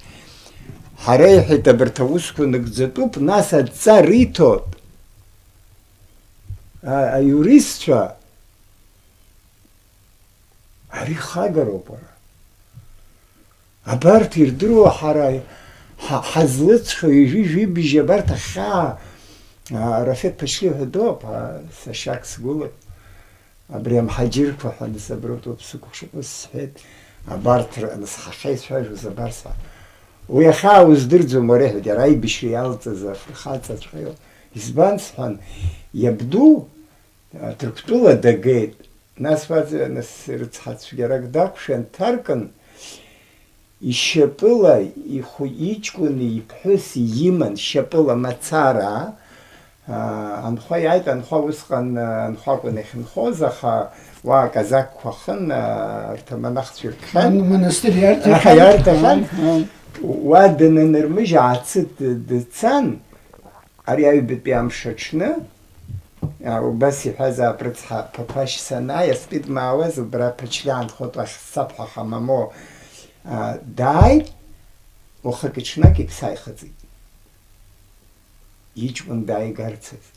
ҳара, иҳәеит, абарҭ аусқәа нагӡатәуп, нас адҵа риҭоит. А, аиуристцәа, ари хагароуп, уара. Абарҭ ирдыруа ҳара ҳа-, ҳазлыҵшо ҩажәи жәибжь абарҭ ахьаа, а, Рафеҭ Ԥачлиа ҳәа дыҟоуп, а, сашьак сгәылоуп. Абри амҳаџьырқәа ҳәа, нас, аброуп сыкәыхшоуп, ус сҳәеит. Абарҭ р-, нас, ҳахьеицәажәоз абар са. Уи ахьаа уздырӡом, уара, иҳәеит, иара аибашьра иалҵыз афырхаҵаҵәҟьа иоуп. Избан, сҳәан, иабду, а, Ҭырқәтәыла дагеит. Нас уаҵәы, нас рыцҳа цәгьарак дақәшәан, дҭаркын, ишьапыла ихәы иҷкәыни иԥҳәыси иман, шьапыла мацара, аа, анхәа иааит, анхәа усҟан, аа, анхәа акәын иахьынхоз, аха уа аказакқәа хын, аа, арҭ амонахцәа иркхьан. Мон-, монастырь иарҭахьан. Аха иарҭахьан. Аҳ, аҳ. Уа дананырмыжь, аацы д-, дцан, ари аҩбатәи амш аҽны, а, убас иҳәазаап, рыцҳа, Ԥақәашь санааи, аспид маауаз, убра Ԥачлиа анхоит уахь сцап ҳәа хамамо, а, дааит, уахыки-ҽнаки иԥсы ааихыҵит. Иҷкәын дааигарц азы.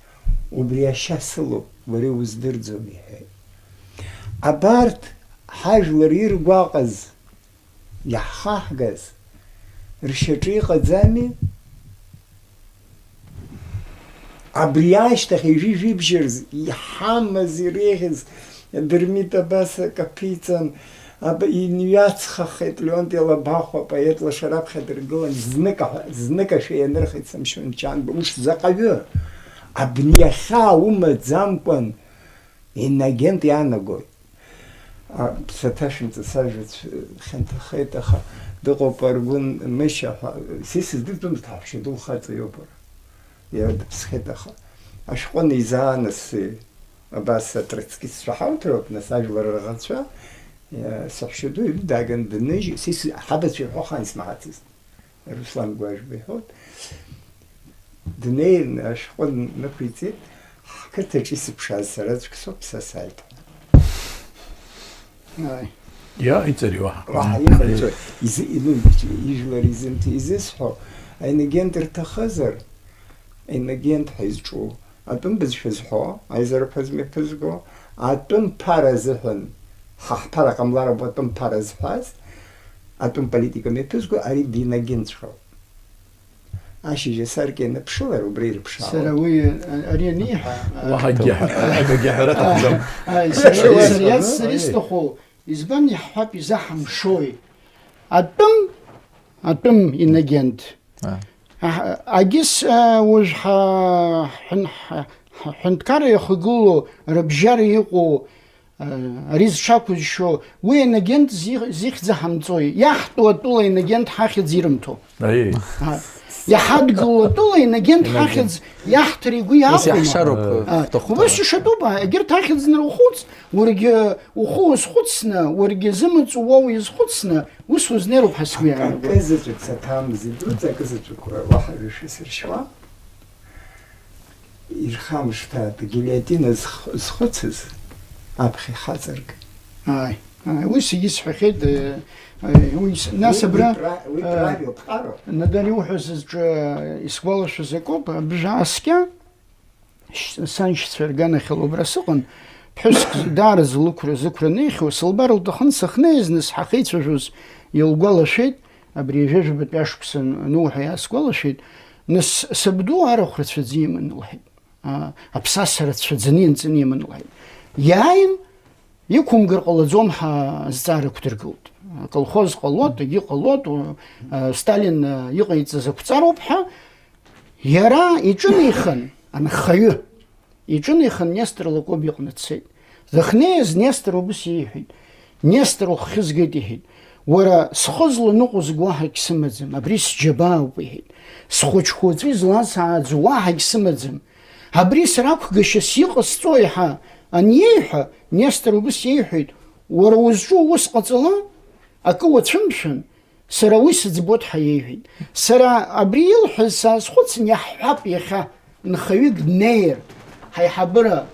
Убри ашьа сылоуп, уара иуздырӡом, иҳәеит. Абарҭ ҳажәлар иргәаҟыз, иаҳхаҳгаз ршьаҿы иҟаӡами? Абри ашьҭахь ҩажәи жәибжь рзы иҳамаз, иреиӷьыз, Дырмит абас акы аԥиҵан, аб-, иныҩацхахеит Леонти Лабахәа, апоет лаша раԥхьа дыргылан, знык аҳәа-, зныкашәа ианырхит Самшьон Чанба, ус заҟаҩы! Абни иахьа умаӡамкәан, инагент иаанагоит. А, ԥсаҭашәымҵа сажәа цә-, хьанҭахеит, аха дыҟоуп Аргәын Мышьа ҳәа, са исыздырӡомызт, ҳаҳәшьа ду лхаҵа иоуп, ара. Иара дыԥсхеит, аха ашәҟәы анизаанасы, Абас атроцкистцәа ҳауҭароуп, нас, ажәлар рӷацәа, э, саҳәшьаду иҩны дааган дныжь, са ис-, ҳабацәа иҳәо ахаан исмаҳацызт. Руслан Гәажәба иҳәоит. Днеин ашәҟәы нықәиҵеит, ҳқыҭаҿ исыԥшааз сараӡәк соуп, са сааит ҳәа. Ааи. Иа, иҵари уаҳа. Уаҳа иҟаиҵо, изы-, ину-, ижәлар изымҭо, изысҳәо, аинагент рҭахызар, аинагент ҳәа изҿу, атәым бызшәа зҳәо, аизарақәа змҩаԥызго, атәым ԥара азыҳәан, ҳа ҳԥара ҟамлар ауп атәым ԥара зҳәаз, атәым политика мҩаԥызго, ари динагентҵәҟьоуп. Ашьыжь асаркьа ианыԥшылар, убра ирыԥшаауеит. Сара уи, а, ари аниҳәа, а, Уаҳа акгьы, акгьы аҳәара аҭахӡам. Ааи, сара, Ишәуа сара исҳәо, иац-, сара аи. Исҭаху, избан иаҳҳәап, изаҳамшои? Атәым, атәым инагент. А. Аҳ-, агьыс, а, уажә ҳа-, ҳәын-, ҳа-, ҳәынҭқарра иахагылоу, рыбжьара иҟоу, Ари зҽақәызшьо, уи ианагент зи-, зихьӡ ҳамҵои, иаҳтәу атәыла ианагент ҳахьӡ ирымҭо. Аиеи. А, иҳадгыло атәыла ианагент Ианагент. Ҳахьӡ иаҳҭар игәы Ус иаахәома? Иаҳшароуп, А, ҳҭахуп. Убас ишатәуп, а, егьырҭ ахьӡ нарухәыц, уаргьы ухы уазхәыцны, уаргьы зымаҵ уоу иазхәыцны, ус узнеироуп ҳәа сгәы иаанагоит. Акы заҵәык саҭамыз идуӡӡа, акы заҵәык уаҳа ҩышәа сыршьуа. Ирхамышҭааит, гильотина зх-, зхәыцыз аԥхьа ихаҵарк. Ааи, ааи, уи зегьы сҳәахьеит, э, э, уи с-, нас Уи, абра, уи пра-, уи э, правилоуп, ҟароуп. Надар иуҳәаз зҿы, э, исгәалашәаз акоуп, абжа ааскьа, ш-, саншьцәа рганахьала убра сыҟан, ԥҳәыск даара злықәра, зықәра неихьоу, сылбар лҭахын, сахьнеиз, нас ҳахьеицәажәоз илгәалашәеит, абри ҩажәа жәабатәи ашықәсан ануҳәа иаасгәалашәеит, нас сабду арахә рацәаӡа иман, лҳәеит. А, аԥсаса рацәаӡаны ианҵаны иман, лҳәеит. Иааин, иқәымгар ҟалаӡом ҳәа азҵаара ықәдыргылт. Аколхоз ҟалоит, егьи ҟалоит, у-, а, Сталин, а, иҟаиҵаз ақәҵароуп ҳәа, иара иҿынеихан, анхаҩы, иҿынеихан Нестор Лакоба иҟны дцеит. Дахьнеиз Нестор убыс иеиҳәеит. Нестор, уххь згеит, иҳәеит. Уара, схы зланыҟәызго уаҳагь сымаӡам, абри сџьабаауп, иҳәеит. Схәыҷқәа уаҵәы изласааӡо уаҳагь сымаӡам. Абри сара ақәгашьас иҟасҵои ҳәа аниеиҳәа, Нестор убыс иеиҳәеит, уара узҿу ус ҟаҵала, акы уацәымшәан, сара уи сыӡбоит ҳәа иеиҳәеит. Сара абри илҳәаз саазхәыцын, иаҳҳәап, иахьа нхаҩык днеир, ҳаиҳабыра,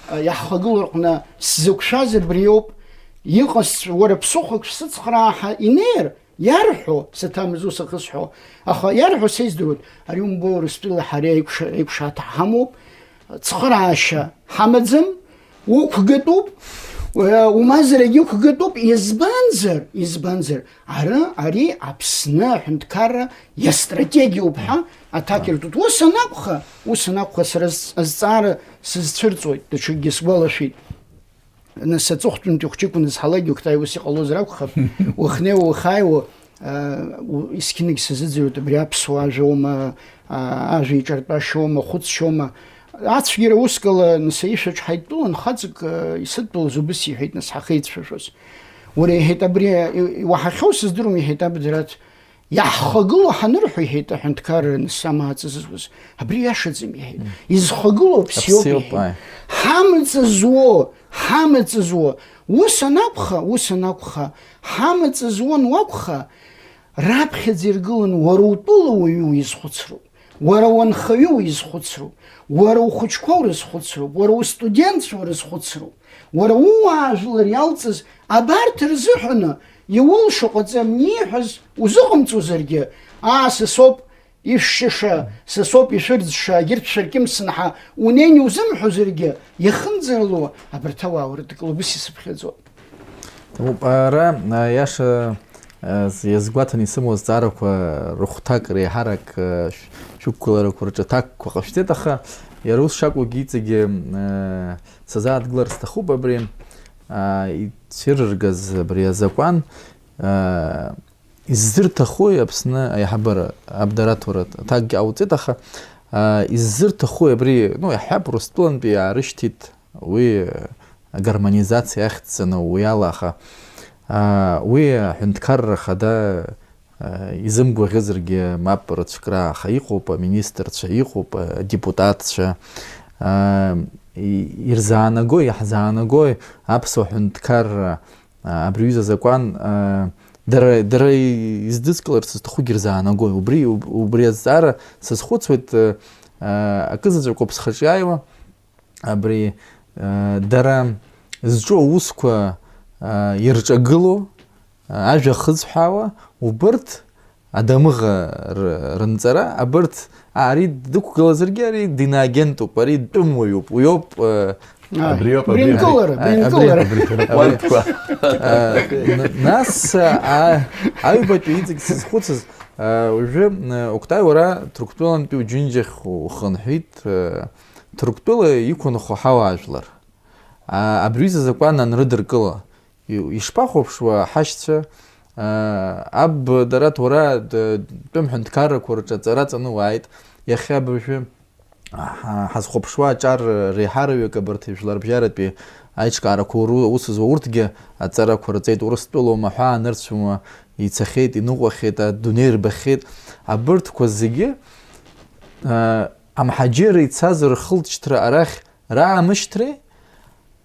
а, иаҳхагылоу рҟны сзықәшәаз абриоуп, иҟасҵ-, уара ԥсыхәак шәсыцхраа ҳәа инеир, иарҳәо, саҭамыз ус ахысҳәо, аха иарҳәо са издыруеит, ари умбои, Урыстәыла ҳара еиқәша-, еиқәшаҭа ҳамоуп, цхыраашьа ҳамаӡам, уқәгатәуп, уа-, умазарагьы ықәгатәуп, избанзар, избанзар, ара, ари Аԥсны аҳәынҭқарра иастратегиоуп ҳәа аҭак ирҭоит. Ус анакәха, ус анакәха, сара з-, азҵаара сызцәырҵуеит, даҽакгьы сгәалашәеит. Нас аҵыхәтәантәи хәҷыкәын зҳалакгьы, Октай, ус иҟалозар акәхап, уахнеиуа, уахааиуа, аа, у-, есқьынагь сазыӡырҩуеит, абри аԥсуа ажәоума, аа, ажәа иҿартәашьоума, хәыцшьоума. Ацәгьара уск ала, нас, аишәаҿ ҳаидтәалан, хаҵак, аа, исыдтәалаз убыс иҳәеит, нас, ҳахеицәажәоз. Уара, иҳәеит, абри, и-, иуаҳахьоу сыздыруам, иҳәеит Абдраҭ. Иаҳхагылоу ҳанырҳәо, иҳәеит аҳәынҭқарра анысамааӡа зызуз, абри иашаӡам, иҳәеит. Мм. Изхагылоу аԥсиоуп, Аԥсиоуп, иҳәеит. Ааи. Ҳамаҵ зуо, ҳамаҵ зуо, ус анакәха, ус анакәха, ҳамаҵ зуан уакәха, раԥхьаӡа иргылан уара утәыла уаҩы уизхәыцроуп, уара уанхаҩы уизхәыцроуп, уара ухәыҷқәа урызхәыцроуп, уара устудентцәа урызхәыцроуп. Уара ууаажәлар иалҵыз абарҭ рзыҳәаны иулшо ҟаҵам, ииҳәаз узыҟамҵозаргьы, аа, са соуп ишәшьыша, са соуп ишәырӡша, егьырҭ шәаркьымсын ҳәа унеин иузымҳәозаргьы, иахынӡарало абарҭ ауаа урыдкыл, убыс исыԥхьаӡоит. Ара, а, иаша, а, з-, иазгәаҭаны исымоу азҵаарақәа рыхәҭак, реиҳарак, а, шә-, шәықәгыларақәа рҿы аҭакқәа ҟашәҵеит, аха иара ус шакәугьы иҵегьы, а, сазааҭгылар сҭахуп абри, аа, ицәырыргаз абри азакәан, аа, иззырҭахуи Аԥсны аиҳабыра, Абдраҭ, уара аҭакгьы ҟауҵеит, аха, аа, иззырҭахуи абри, ну, иаҳҳәап, Урыстәылантәи иаарышьҭит уи, агармонизациа ахьӡҵаны уи ала, аха, аа, уи аҳәынҭқарра ахада изымгәаӷьызаргьы мап рыцәкра, аха иҟоуп аминистрцәа, иҟоуп адепутатцәа. ирзаанагои, иаҳзаанагои аԥсуа ҳәынҭқарра, а, абри аҩыза азакәан, а, дара, дара издыскыларц зҭахугьы рзаанагои? Убри, уб-, убри азҵаара сазхәыцуеит, а, а, акызаҵәык ауп схаҿы иааиуа, абри, а, дара зҿу аусқәа, а, ирҿагыло, а, ажәа хызҳәаауа, убырҭ адамыӷа р-, рынҵара, абырҭ, а, ари дықәгылазаргьы, ари диноагентуп, ари тәымуаҩуп, уиоуп, а, Ааи. Абриоуп, абри, Бринкылара, абри, бринкылара. Абри, абри, абри, абри, а, н-, нас, а, аҩбатәи иҵегь сызхәыцыз, а, уажәы, а, Октай, уара Ҭырқәтәылантәи уџьынџьахь ухынҳәит, а, Ҭырқәтәыла иқәынхо ҳауаажәлар. А, абри аҩыза азакәан анрыдыркыла, и-, ишԥахәаԥшуа ҳашьцәа, а, аб, Дараҭ, уара, д-, тәым ҳәынҭқаррақәа рҿы аҵара ҵаны уааит, иахьа абыржәы, ҳа-, ҳазхәаԥшуа аҿар реиҳараҩык абарҭ жәларбжьаратәи аиҿкаарақәа уру-, аус зуа урҭгьы аҵарақәа рҵеит, Урыстәылоума ҳәа анырцәума ицахьеит, иныҟәахьеит, адунеи рбахьеит. Абырҭқәа зегьы, а, амҳаџьырра ицаз рхылҵшьҭра арахь раамышьҭреи,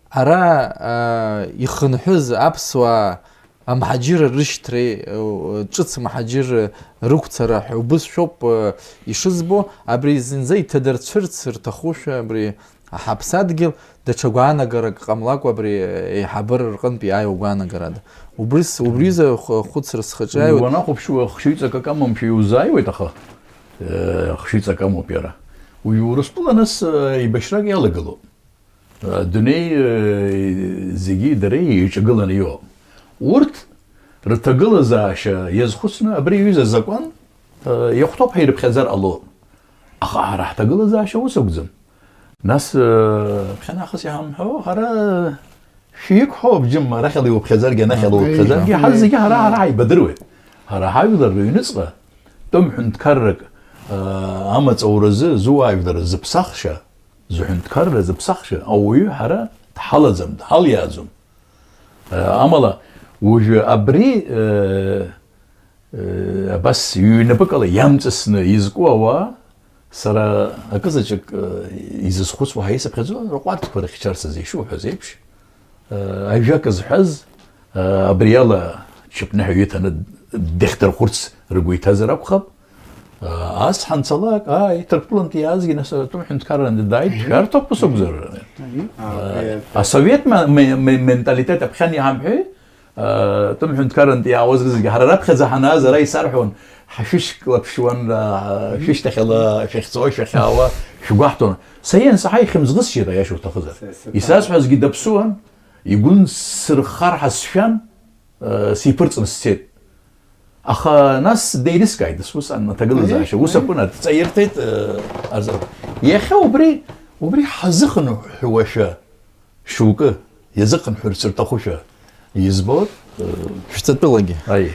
ара, а, ихынҳәыз аԥсуаа амҳаџьырра рышьҭреи, э, ҿыц мҳаџьырра рықәцара ҳәа убыс шәоуп, э, ишызбо, абри зынӡа иҭадырцәырц рҭахушәа, абри ҳаԥсадгьыл даҽа гәаанагарак ҟамлакәа абри, э, еиҳабыра рҟынтә иааиуа гәаанагарада. Убри с-, убри изы х-, хәыцра схаҿы иааиуеит. Уанахәаԥшуа, хшыҩҵак акы амамшәа иузааиуеит, аха, э, хшыҩҵак амоуп иара. Уи Урыстәыла нас, э, еибашьрак иалагылоуп. Адунеи, э, зегьы дара еиҿагыланы иҟоуп. Урҭ рҭагылазаашьа иазхәыцны абри аҩыза азакәан, э, иахәҭоуп ҳәа ирыԥхьаӡар ҟалоит. Аха ҳара ҳҭагылазаашьа ус акәӡам. Нас, э, ԥхьанахыс иҳамҳәо, ҳара шәиқәҳауп, џьым, арахьала иуԥхьаӡаргьы, анахьала Аи, уԥхьаӡаргьы, аи. Ҳара зегьы ҳара, ҳара ҳаибадыруеит. Ҳара ҳажәлар рыҩныҵҟа тәым ҳәынҭқаррак, э, амаҵ ауразы, зуаажәлар зыԥсахшьа, зҳәынҭқарра зыԥсахшьа ауаҩы ҳара дҳалаӡам, дҳалиааӡом. Амала, уажәы абри, э, э, абас ҩнапыкала иамҵасны изку ауаа, сара акызаҵәык, э, изызхәыцуа ҳәа исыԥхьаӡо, рҟәардәқәа рыхьчарц азы ишуҳәаз еиԥш, э, ажәак зҳәаз, э, абриала чыԥныҳәа иҭаны дахьдырхәырц ргәы иҭазар акәхап. Ас ҳанцалак, ааи, Ҭырқәтәылантәи иаазгьы нас атәым ҳәынҭқаррантәи дааит, шәарҭоуп ус акәзар. Аи. Асовет ма-, ме-, ме-, менталитет аԥхьан иҳамҳәеи, атәым ҳәынҭқаррантәи иаауаз рызегьы ҳара раԥхьаӡа ҳанааз ара исарҳәон, ҳшәышьклаԥшуан, шәышьҭахьала шәахьцо, шәахьаауа шәгәаҳҭон. Са иансаҳа ихьымӡӷысшьеит, аиаша уҭахызар. Са исыҭ- Исасҳәазгьы даԥсуан, игәы нсырхар ҳәа сшәан, сиԥырҵны сцеит. Аха нас деилыскааит, дасу сан аҭагылазаашьа, ус акәын, дҵаирҭеит, э, арза. Иахьа убри, убри ҳазыхынҳәуашәа шьоукы, иазыхынҳәырц рҭахушәа избоит, э, Шәҵатәылагьы. Аи.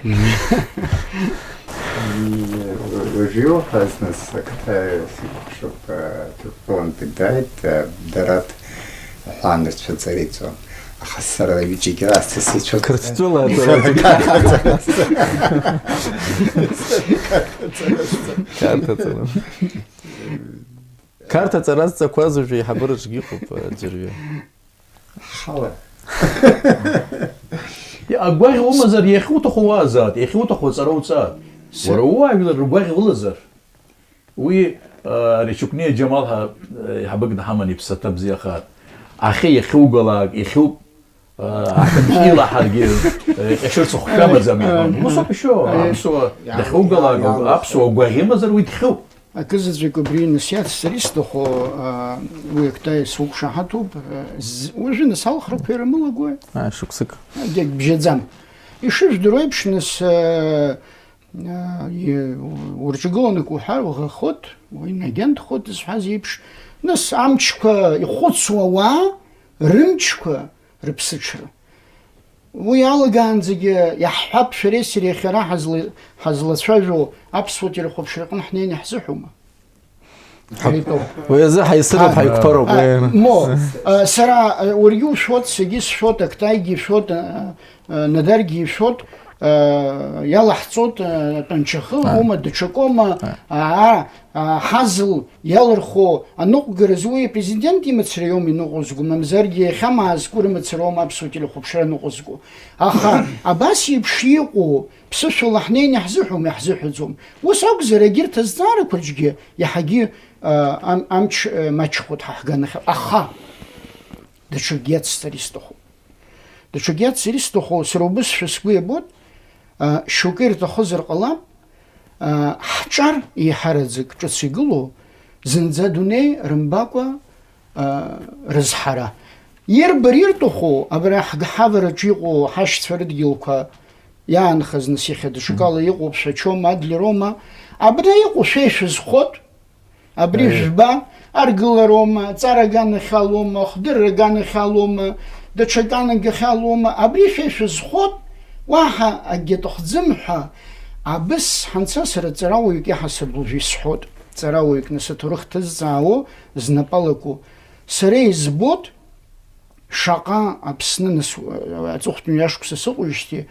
Уажәы иуҳәаз нас, акаҭа сикәыхшоуп, э, Ҭырқәтәылантәи дааит, э, Дараҭ ҳәа анырцәыҵара иҵон. Аха сара ҩыџьагьы раасҭа сицәыӡ-, Қырҭтәыла аҵара. Қарҭ аҵара. Қарҭ аҵара зҵақәаз уажәы еиҳабыраҿгьы ыҟоуп, аӡәырҩы. Ҳала. Агәаӷь умазар, иахьуҭаху уаазаат, иахьуҭаху аҵара уҵаат. Уара ууаажәлар ргәаӷь улазар. Уи, а, Речукниа Џьамал ҳәа, а, еиҳабык дҳаман, иԥсаҭа бзиахааит. Ахьы иахьугалак, ихьуп, а, аҳәынҵә илаҳаргьы, а, иҟьашьырц хәшәамаӡам иҳәон. Ус ауп ишыҟоу, аԥсуа дахьугалак, аԥсуа гәаӷь имазар уи дхьуп. Акызаҵәык убри нас иацсҵар исҭаху, а, уи акта исуқәшаҳаҭуп, а, з-, уажәы нас алхрақәа ирымылагои? А, шықәсык. Егьбжьаӡам. Ишыжәдыруа еиԥш, нас, а, А, и-, урҿагыланы уҳәар уаӷахоит, уинагентхоит зҳәаз еиԥш, нас амчқәа ихәыцуа ауаа рымчқәа рыԥсыҽра. Уи алагаанӡагьы иаҳҳәап, шәареи сареи иахьа ара ҳазла-, ҳазлацәажәо аԥсуа телехәаԥшра аҟны ҳнеины иаҳзыҳәома? Ҳа-, Ари тәоуп. Уи азы ҳаисыруп, а, ҳаиқәԥароуп, а, уи. Мо, а, сара, а, уаргьы ушәот, саргьы сшәот, Актаигьы ишәот, а, а, Надаргьы ишәот, э, иалаҳҵоит, э, тәанчахы, Ааи. Ума, даҽакоума, Ааи. Аа, аа, ҳазл иалырхуа аныҟәгаразы уи апрезидент имацара иоума иныҟәызго, мамзаргьы иахьа маазку рымацара аума аԥсуа телехәаԥшра аныҟәызго. Аха абас еиԥш иҟоу ԥсышәала ҳнеины иаҳзыҳәом, иаҳзыҳәаӡом. Ус акәзар, егьырҭ азҵаарақәа рҿгьы иаҳагьы, а, ам-, амч, а, маҷхоит ҳа ҳганахьала. Аха даҽакгьы ацҵар исҭахуп. Даҽакгьы ацҵар исҭаху, сара убысшәа сгәы иабоит, а, шьоукы ирҭахызар ҟалап, а, ҳҿар еиҳараӡак ҿыц игылоу, зынӡа адунеи рымбакәа, а, рызҳара. Ирбар ирҭаху, абра ҳгҳавараҿы иҟоу ҳашьцәа рыдгьылқәа иаанхаз, нас, иахьа даҽакала иҟоу Ԥшьачоума, Адлероума, абра иҟоу шәа ишәызхот, абри Аиеи. Жәба, аргылароума, аҵара аганахьалоума, ахдырра аганахьалоума, даҽа аганахьалоума, абри шәа ишәызхот, уаҳа акгьы аҭахӡам ҳәа, абыс ҳанца сара ҵарауаҩык иаҳасаб уажәы исҳәот. Ҵарауаҩык, нас, аҭоурых ҭызҵаауа, знапы алаку. Сара избот, шаҟа Аԥсны, нас, аҵыхәтәантәи ашықәса сыҟоуижьҭеи,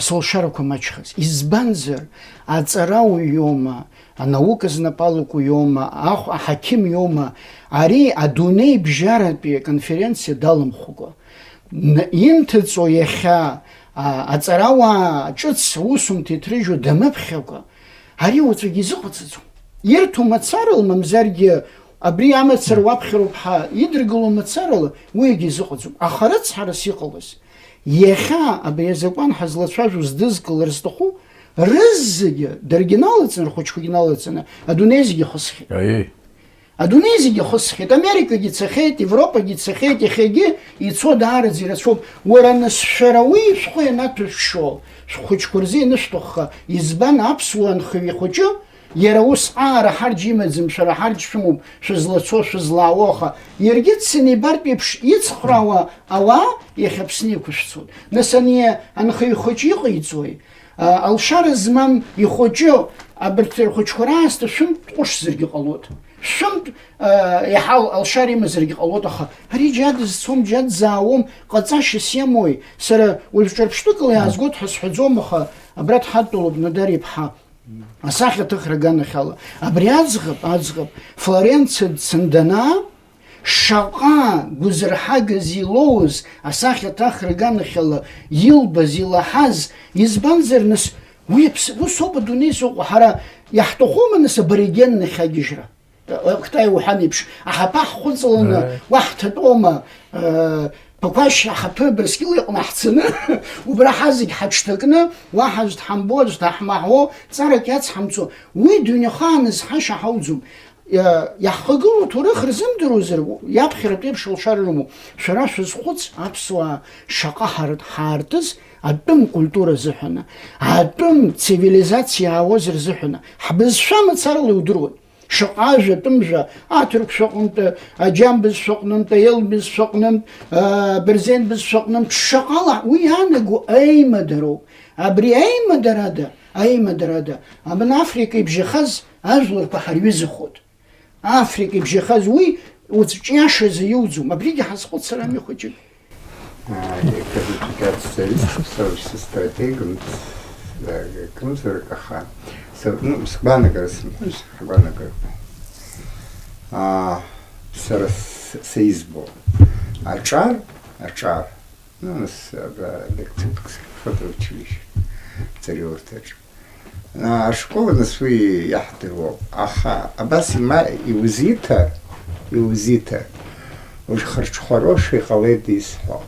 сылшарақәа маҷхаз. Избанзар, аҵарауаҩ иоума, анаука знапы алаку иоума, ахә-, аҳақьым иоума, ари адунеибжьаратәи аконференциа даламхәыкәа, н-, инҭыҵуа иахьа, а, аҵарауаа ҿыц аусумҭа иҭрыжьуа дамыԥхьакәа, ари уаҵәгьы изыҟаҵаӡом. Ирҭо мацарала, мамзаргьы абри амацара уаԥхьароуп ҳәа идыргыло мацарала, уигьы изыҟаӡом. Аха рыцҳарас иҟалаз, иахьа абри азакәан ҳазлацәажәо здызкылар зҭаху, рызегьы, даргьы налаҵаны, рхәыҷқәагьы налаҵаны, адунеи зегьы ихысхьеит. Аиеи. Адунеи зегьы ихысхьеит, Америкагьы цахьеит, Европагьы цахьеит, иахьагьы ицо даараӡа ирацәоуп. Уара, нас, шәара уи шәхы ианаҭәышәшәо, шәхәыҷқәа рзы ианышәҭахха, избан аԥсуа анхаҩы ихәыҷы, иара ус, аа, ара ҳарџь имаӡам, шәара ҳарџь шәымоуп, шәызлацо, шәызлаауо, аха иаргьы дцаны ибартә еиԥш ицхраауа ауаа иахьа Аԥсны иқәышәҵоит. Нас ани анхаҩы ихәыҷы иҟаиҵои? А, алшара змам ихәыҷы, абарҭ рхәыҷқәа раасҭа шәынтә ҟәышзаргьы ҟалоит. Шәынтә, а, иаҳа ал-, алшара имазаргьы ҟалоит, аха ари џьа дызцом, џьа дызаауам, ҟаҵашьас иамои? Сара уажә ҿырԥштәыкала иаазгоит ҳәа сҳәаӡом, аха абра дҳадтәалоуп Нодар иԥҳа, асахьаҭыхра аганахьала. Абри аӡӷаб, аӡӷаб, Флоренциа дцаны данаа, шаҟа гәазырҳагас илоуз асахьаҭыхра аганахьала илбаз, илаҳаз, избанзар, нас, уи аԥс-, усоуп адунеи зыҟоу, ҳара иаҳҭахума, нас, аборигеннахь агьежьра? Кытай уҳәан еиԥш, аҳаԥы ҳхәыҵаланы, Ааи. Уаҳҭатәома, э, Ԥақәашь аҳаԥы Абрыскьыл иҟны ҳцаны, убра ҳазегь ҳаҽҭакны, уаҳа аӡә дҳамбо, аӡә даҳмаҳәо, ҵарак иацҳамҵо, уи дунеихааны зҳаша ҳауӡом. Иа-, иаҳхагылоу ҭоурых рзымдыруазар, иаԥхьаратәи еиԥш алшара рымоуп. Шәара шәазхәыц, аԥсуаа шаҟа ҳарҭ-, ҳаартыз атәым культура азыҳәаны, атәым цивилизациа аауаз рзыҳәаны, ҳбызшәа мацарала иудыруан. Шаҟа ажәа, атәым жәа, аҭырқәшәа аҟнытә, аџьам бызшәа аҟнытә, аел бызшәа аҟнытә, а, абырзен бызшәа аҟнытә, шаҟала уи иаанаго аимадароуп. Абри аимадарада, аимадарада, абна Африка ибжьахаз ажәларқәа ҳарҩызахоит. Африка ибжьахаз уи уцәҿиашазы иуӡом, абригьы ҳазхәыцыр ами хәыҷык. Ааи, акыр ицәгьа сцеит, са ушьҭа стратегым, акымзарак аха, са, ну, сгәаанагара сымҳәои, сгәаанагара. Аа, сара с-, сеизбо. Аҿар, аҿар. Ну, нас, абра лекциатә фотоучилище, Ҵариурҭаҿ. Аа, ашкол, нас, уи иаҳдыруоуп. Аха абас има-, иузиҭар, иузиҭар, ушхырҽхәароушәа иҟалеит исҳәо.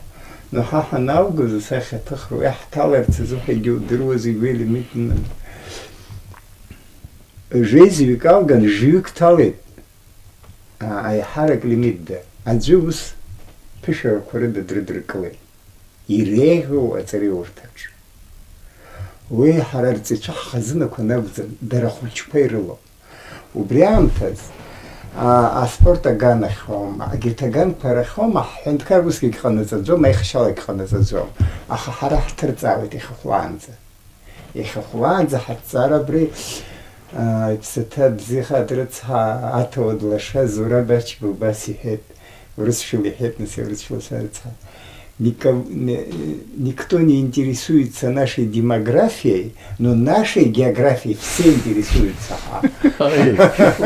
Ну, ҳа ҳаналгоз асахьаҭыхра уи ҳҭаларц азыҳәа егьудыруаз игәы илимитны. Жәеизаҩык алган, жәаҩык ҭалеит. А-, аиҳарак лимитда аӡәы ус ԥышәарақәа рыда дрыдыркылеит, иреиӷьу аҵариурҭаҿ. Уи ҳара рҵаҩцәа ҳхазынақәа нагәӡам, дара ахәыҷқәа ирылоуп. Убри аамҭаз, а, аспорт аганахьоума, егьырҭ аганқәа рахьоума, ҳҳәынҭқар усгьы ҟанаҵаӡом, аихшьалагь ҟанаҵаӡом, аха ҳара ҳҭырҵаауеит иахьахәлаанӡа. Иахьахәлаанӡа ҳаҭҵаара абри, аа, иԥсаҭа бзиахааит рыцҳа, аҭауад лаша Зураб Ачба убас иҳәеит, урысшәала иҳәеит, нас, урысшәала сарыцҳа. Нико-, не-, никто не интересуется нашей демографией, но нашей географией все интересуются. Ай,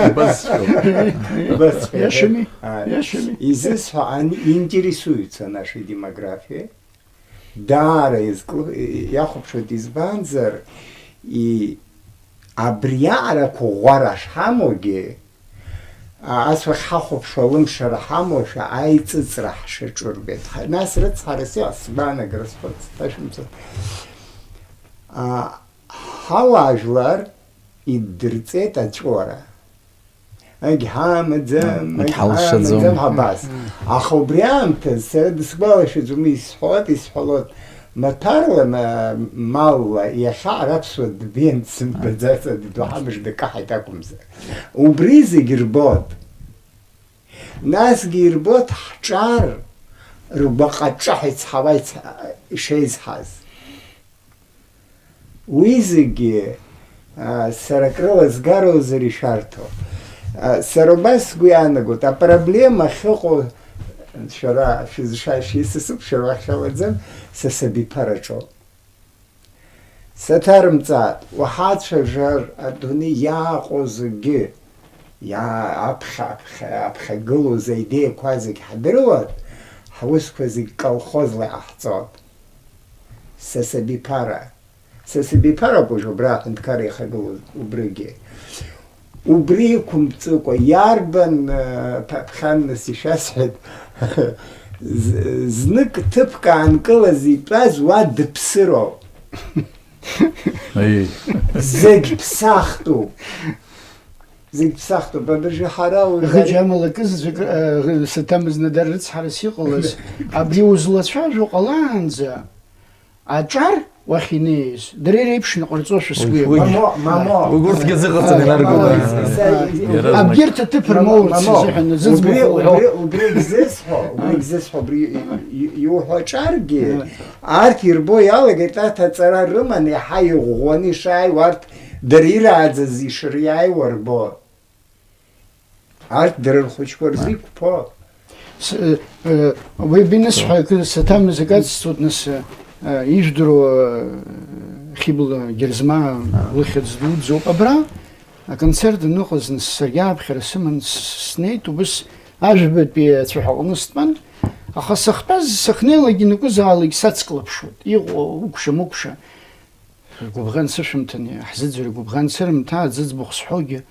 убасҵәҟьоуп. Убасҵәҟьа. Иашами? А, Иашами? Изысҳәа, они интересуются нашей демографией. Даара изкл-, иахәаԥшуеит, избанзар, и-, абри аҟарақәа ӷәӷәара шҳамоугьы, а, ас уахь ҳахәаԥшуа алымшара ҳамоушәа аиҵыҵра ҳшаҿу рбеит. Ҳа-, нас рыцҳарас иҟаз сгәаанагара схәыцит, ҳашәымцо. А, ҳауаажәлар иддырҵеит аҵәуара. Егьҳамаӡам, егьҳалшаӡом. Егьҳамаӡам, абас. Аха убри аамҭаз сара дысгәалашәаӡом, исҳәоит, исҳәалоит. Маҭәарла, ма-, малла, иахьа ара аԥсуа дбеит, сымбаӡац, адәы ҳамыш дакаҳаит акәымзар. Убри зегь рбоит. Насгьы ирбоит ҳҿар ргәаҟаҿаҳәа ицҳауа ицҳа-, ишеизҳаз. Уи зегьы, а, сара акрыла згароузеи ишәарҭоу? А, сара убас сгәы иаанагоит, апроблема ахьыҟоу, шәара шәызшашьа исасуп, шәара уахь шәалаӡам, са сабиԥараҿоуп. Саҭарымҵааит, уҳацәажәар, адунеи иааҟоу зегьы, иа-, аԥхьа, аԥхьа, аԥхьагылоу зеидеиақәа зегь ҳдыруан, ҳусқәа зегь колхозла иҟаҳҵон. Са сабиԥара. Са сабиԥароуп уажә убра аҳәынҭқарра ихагылоу убригьы. Убри иқәымҵыкәа, иарбан, э, ҭаԥхьанныс ишәасҳәеит, з-, знык ҭыԥк аанкылаз итәаз уа дыԥсыроуп. Аиеи. Зегь ԥсахтәуп. Зегь ԥсахтәуп, абыржәы ҳара уажәы Ӷыџьа амала акы заҵәык, э, ӷы-, саҭамыз Нодар рыцҳарас иҟалаз, абри узлацәажәо ҟалаанӡа, аҿар уахь инеиз, дара иреиԥшны ҟарҵошәа сгәы иабоит. Мамо, мамо. Уи урҭгьы азыҟаҵаны инаргоит. Мамо, са, Иаразнак. Абгьырҭ аҭыԥ мамо, рмоурц мамо. Изыҳәан, убри, зыӡбахә уҳәо. Убри, убригь зысҳәо, убригь зысҳәо, убри и-, и-, иуҳәо аҿаргьы, Арҭ ирбо иалагеит, арҭ аҵара рыман, иаҳа иӷәӷәаны ишааиуа, арҭ дара ирааӡаз ишыриааиуа рбо. Арҭ дара рхәыҷқәа рзы иқәԥо. С-, э, э, уи бинысҳәа, акы саҭамыз акы ацсҵоит, нас, э, ижәдыруа, э, Хьыбла Герзмаа лыхьӡ дуӡӡоуп. Абра аконцерт аныҟаз, нас, саргьы ааԥхьара сыман, с-, снеит, убыс Ажәбатәи ацәаҳәаҟны стәан, аха сахьтәаз, сахьнеилакгьы, ианакәызаалакь сацклаԥшуеит, иҟоу укәша-мыкәша. Гәыбӷан сышәымҭан, ҳзыӡырҩ гәыбӷан сырымҭа, аӡыӡбахә сҳәогьы.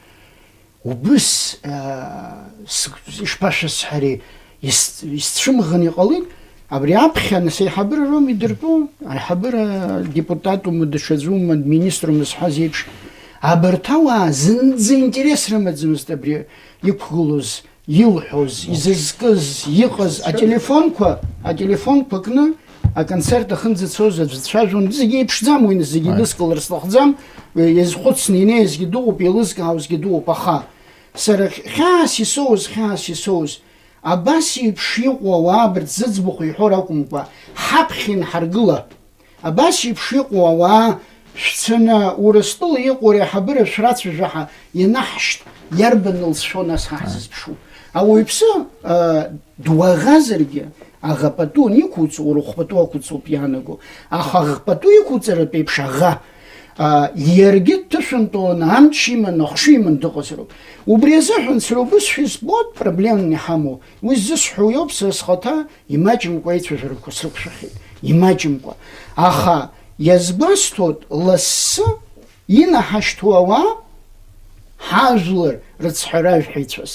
Убыс, аа, с-, ишԥашәасҳәари, ис-, исцәымӷын иҟалеит, абри аԥхьа, нас, аиҳабыра роума идыртәу, аиҳабыра депутатума, даҽаӡәума, министрума зҳәаз еиԥш, абарҭ ауаа зынӡа интерес рымаӡамызт абри иқәгылоз. Илҳәоз, изызкыз, иҟаз, ателефонқәа, ателефонқәа кны аконцерт ахьынӡацоз аӡә дцәажәон, зегьы еиԥшӡам уи, зегьы Ааи. Идыскылар сҭахӡам, иазхәыцны инеизгьы дыҟоуп, еилызкаауазгьы дыҟоуп, аха сара хьаас исоуз, хьаас исоуз, абас еиԥш иҟоу ауаа абарҭ зыӡбахә иҳәо ракәымкәа, ҳаԥхьа инҳаргыла. Абас еиԥш иҟоу ауаа шәцаны, Урыстәыла иҟоу ари аҳабыра шәрацәажәа ҳәа ианаҳшьҭ, иарбан лҵшәоу нас ҳа ҳзызԥшу? Ауаҩԥсы, а, дуаӷазаргьы, аӷа пату аниқәуҵо, уара ухәпату ақәуҵоуп иаанаго, аха аӷа пату иқәуҵаратә еиԥш аӷа, а, иаргьы дҭышәынтәаланы амч иман, ахәша иман дыҟазароуп. Убри азыҳәан сара убыс шәызбоит проблеманы иҳамоу. Уи ззысҳәо иоуп сара схаҭа имаҷымкәа аицәажәарақәа срықәшәахьеит, имаҷымкәа. Аха иазгәасҭоит, лассы инаҳашьҭуа ауаа, ҳажәлар рыцҳаражәҳәаҩцәас,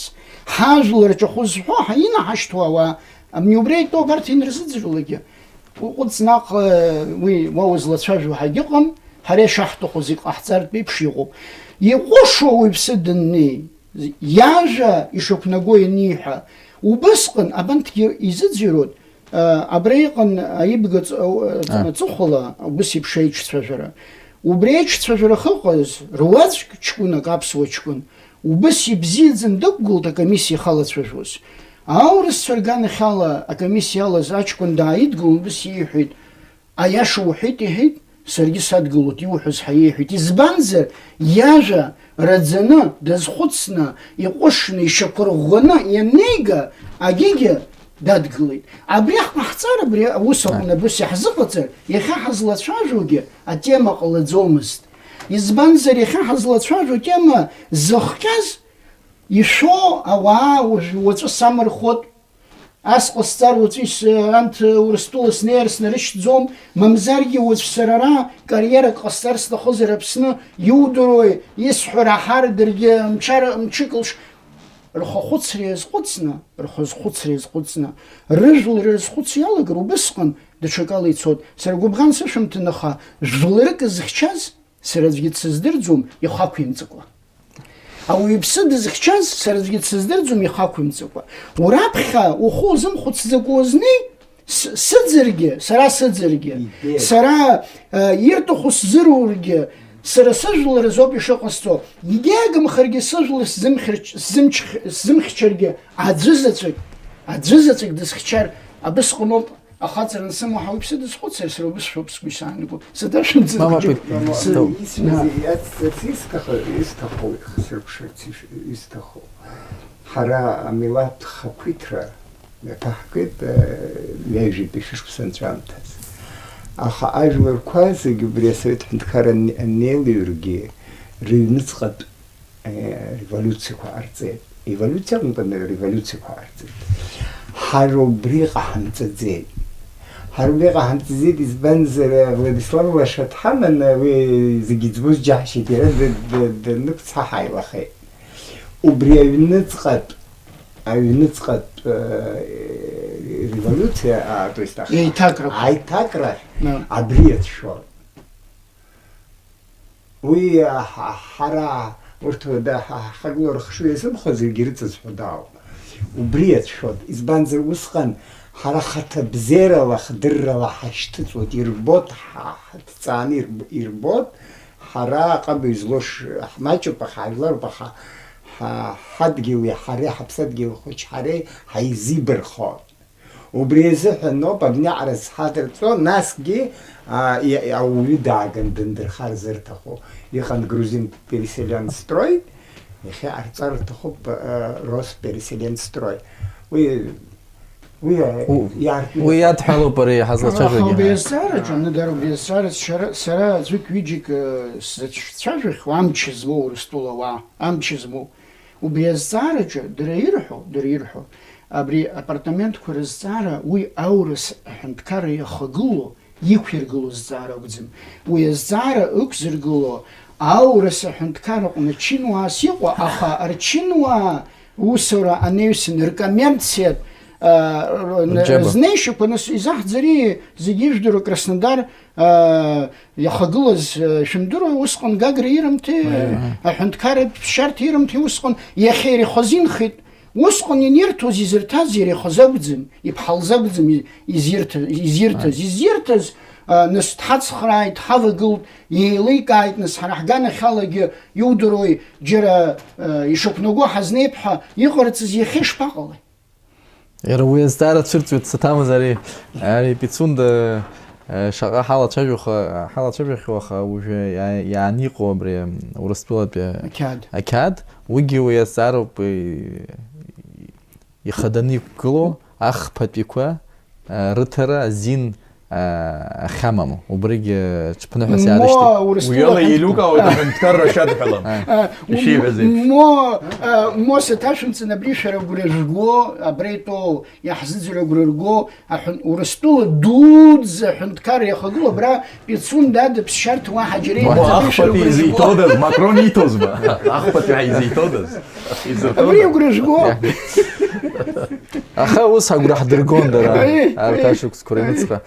ҳажәлар ҿахәы зҳәо ҳа инаҳашьҭуа ауаа, абни убри аитәоуп арҭ инарзыӡырҩлакгьы. Уҟәыҵ наҟ, э, уи уа узлацәажәо ҳагьыҟам, ҳара ишаҳҭаху зегь ҟаҳҵартә еиԥш иҟоуп. Иҟәышуа уаҩԥсы даннеи, Иажәа ишақәнаго ианиҳәа, убысҟан абанҭгьы изыӡырҩуан, а, абра иҟан аибга ҵ-, а, А. аҵыхәала убыс еиԥш аиҿцәажәара. Убри аиҿцәажәара ахьыҟаз, руаӡәк ҷкәынак, аԥсуа ҷкәын, убыс ибзиаӡаны дықәгылт акомиссиа ихалацәажәоз. Аурысцәа рганахьала акомиссиа иалаз аҷкәын дааидгылан, убыс иеиҳәеит, Аиаша уҳәеит, иҳәеит, саргьы садгылоит, иуҳәаз ҳәа иеиҳәеит. Избанзар, иажәа раӡаны, дазхәыцны, иҟәышны, ишьақәырӷәӷәаны ианнеига, агьигьы дадгылеит. Абри ҳҟаҳҵар, абри аус аҟны абас иаҳзыҟаҵар, иахьа ҳазлацәажәогьы атема ҟалаӡомызт. Избанзар, иахьа ҳазлацәажәо тема зыхҟьаз, ишәо ауаа уажә уаҵәы самырхәот, ас ҟасҵар уаҵәы ис-, анҭ Урыстәыла снеир снарышьҭӡом, мамзаргьы уаҵә сара ара кариерак ҟасҵар сҭахызар Аԥсны, иудыруеи, исҳәо раҳар даргьы мчара-, мчык лш-, рхахәыцра иазхәыцны, рхазхәыцра иазхәыцны, рыжәлар рызхәыцра иалагар убысҟан даҽакала ицот. Сара гәыбӷан сышәымҭан, аха жәларык зыхьчаз сара аӡәгьы дсыздырӡом ихақәимҵакәа. Ауаҩԥсы дызхьчаз сара аӡәгьы дсыздырӡом ихақәимҵакәа. Ураԥхьа ухы узымхәыцӡакәа узнеи, с-, сыӡыргьы, сара сыӡыргьы, Идея. Сара, э, ирҭаху сзырургьы, сара сыжәлар азоуп ишыҟасҵо. Егьагымхаргьы сыжәлар сзымхьырч-, сзымч-, сзымхьчаргьы аӡәызаҵәык, аӡәызаҵәык дысхьчар абысҟаноуп. Ахаҵара ансымоу ҳауаҩԥсы дызхәыцыр, сара убысшәоуп сгәы исаанаго. Сара дашәымҵан Мама, хәыҷык. Пи-, Мама, Сҭоу. Исҳәаз, иац-, иац-, исҭаху, исҭаху ихсыркәшарц иш-, исҭаху. Ҳара амилаҭ хақәиҭра иаԥаҳгеит, э, ҩажәитәи шәышықәса анҵәамҭаз. Аха ажәларқәа зегьы убри асовет ҳәынҭқарра ан-, анеилаҩргьы рыҩныҵҟатә Е, револиуциақәа ҟарҵеит. Еволиуциа акәымкәа, револиуциақәа ҟарҵеит. Ҳара убри ҟаҳамҵаӡеит. Ҳара убри ҟаҳамҵаӡеит, избанзар, Владислав лаша дҳаманы, уи зегьы иӡбоз џьаҳшьеит, иара д-, д-, данықәцҳа ҳаилахеит. Убри аҩныҵҟатә, аҩныҵҟатә, э, револиуциа, а, то есть, ах-, Еиҭакрақәа. Аиҭакрахь Да. Абри иацәшәон. Уи, ҳа-, ҳара урҭ да-, ҳа-, ҳхагылоу рыхшыҩ иазымхо зегьы ирыҵазҳәо дауп. Убри иацәшәоит. Избанзар, усҟан ҳара хаҭабзиарала, хдыррала ҳашьҭыҵуеит, ирбоит, ҳа-, ҳҭҵааны ирб-, ирбоит, ҳара аҟабаҩ злоу ш-, ҳмаҷуп, аха ҳажәларуп, аха ҳа-, ҳадгьыли ҳареи, ҳаԥсадгьыл хәыҷ ҳареи ҳаизибархоит. Убри азыҳәан ауп абни аҟара сҳадырҵо, насгьы, а, и-, ауаҩы дааган дындырхар зырҭаху. Иҟан Грузин переселенстрой, иахьа ҟарҵар рҭахуп, а, Роспереселенстрой. Уи, уи, У-, иаартны уи иадҳәалоуп ари ҳазлацәажәогьы. Аха убри азҵаараҿы, Ныдар, убри азҵаараҿы сара, сара аӡәык ҩыџьак, э, сзацәцәажәахьоу амч змоу Урыстәыла ауаа, амч змоу. Убри азҵаараҿы дара ирҳәо, дара ирҳәо, абри апартаментқәа рызҵаара уи аурыс аҳәынҭқарра иахагылоу, иқәиргылоу зҵаара акәӡам. Уи азҵаара ықәзыргыло аурыс аҳәынҭқарраҟны чынуаас иҟоу, аха рчынуаа усура анаҩсан ркоммерциатә, а, р-, Рџьаба. Рызнеишьақәа нас изаҳӡари, зегьы ижәдыруа Краснодар, аа, иахагылаз, э, шәымдыруеи, усҟан Гагра ирымҭеи, Аиеи. Аҳәынҭқарратә ԥсшьарҭа ирымҭеи, усҟан иахьа иара ихазинхеит. Усҟан инирҭоз, изырҭаз иара ихазы акәӡам, иԥҳа лзы акәӡам и-, изирҭа-, изирҭаз. Аиеи. Изирҭаз, а, нас дҳацхрааит, дҳавагылт, еиликааит, нас ҳара ҳганахьалагьы иудыруеи, џьара, а, ишақәнаго ҳазнеип ҳәа иҟарҵаз иахьа ишԥаҟалеи? Иара уи азҵаара цәырҵуеит саҭамыз ари, ари Пицунда, э, шаҟа ҳалацәажәоха-, ҳалацәажәахьоу, аха уажәы иа-, иаан иҟоу абри, м, Урыстәылатәи Ақьаад. Ақьаад, уигьы уи азҵаароуп, и-, ихаданы иқәгылоу ахԥатәиқәа, э, рыҭара азин а, ахьамам. Убригьы ҽԥныҳәас Мо иаарышьҭит. Урыстәыла Уиала ҳәынҭ-, еилукаауеит, а, аҳәынҭқарра шьадҳәалам. А, м-, Ишиҳәаз еиԥш. Мо, а, мо саҭашәымҵан абри шәара агәра жәго, абра итәоу, иаҳзыӡырҩ агәра рго, аҳәын-, Урыстәыла дуӡӡа аҳәынҭқарра иахагылоу абра Пицунда ада ԥсшьарҭа уаҳа џьара Мо имаӡам, абри шәара ахԥатәи агәра жәго. Изиҭодаз, Макрон ииҭозма? Ахԥатәи ҳәа изиҭодаз? Изырҭода? Абри агәра жәго. Аха ус агәра ҳдыргон дара, Аи, арҭ аи. Ашықәсқәа рыҩныҵҟа.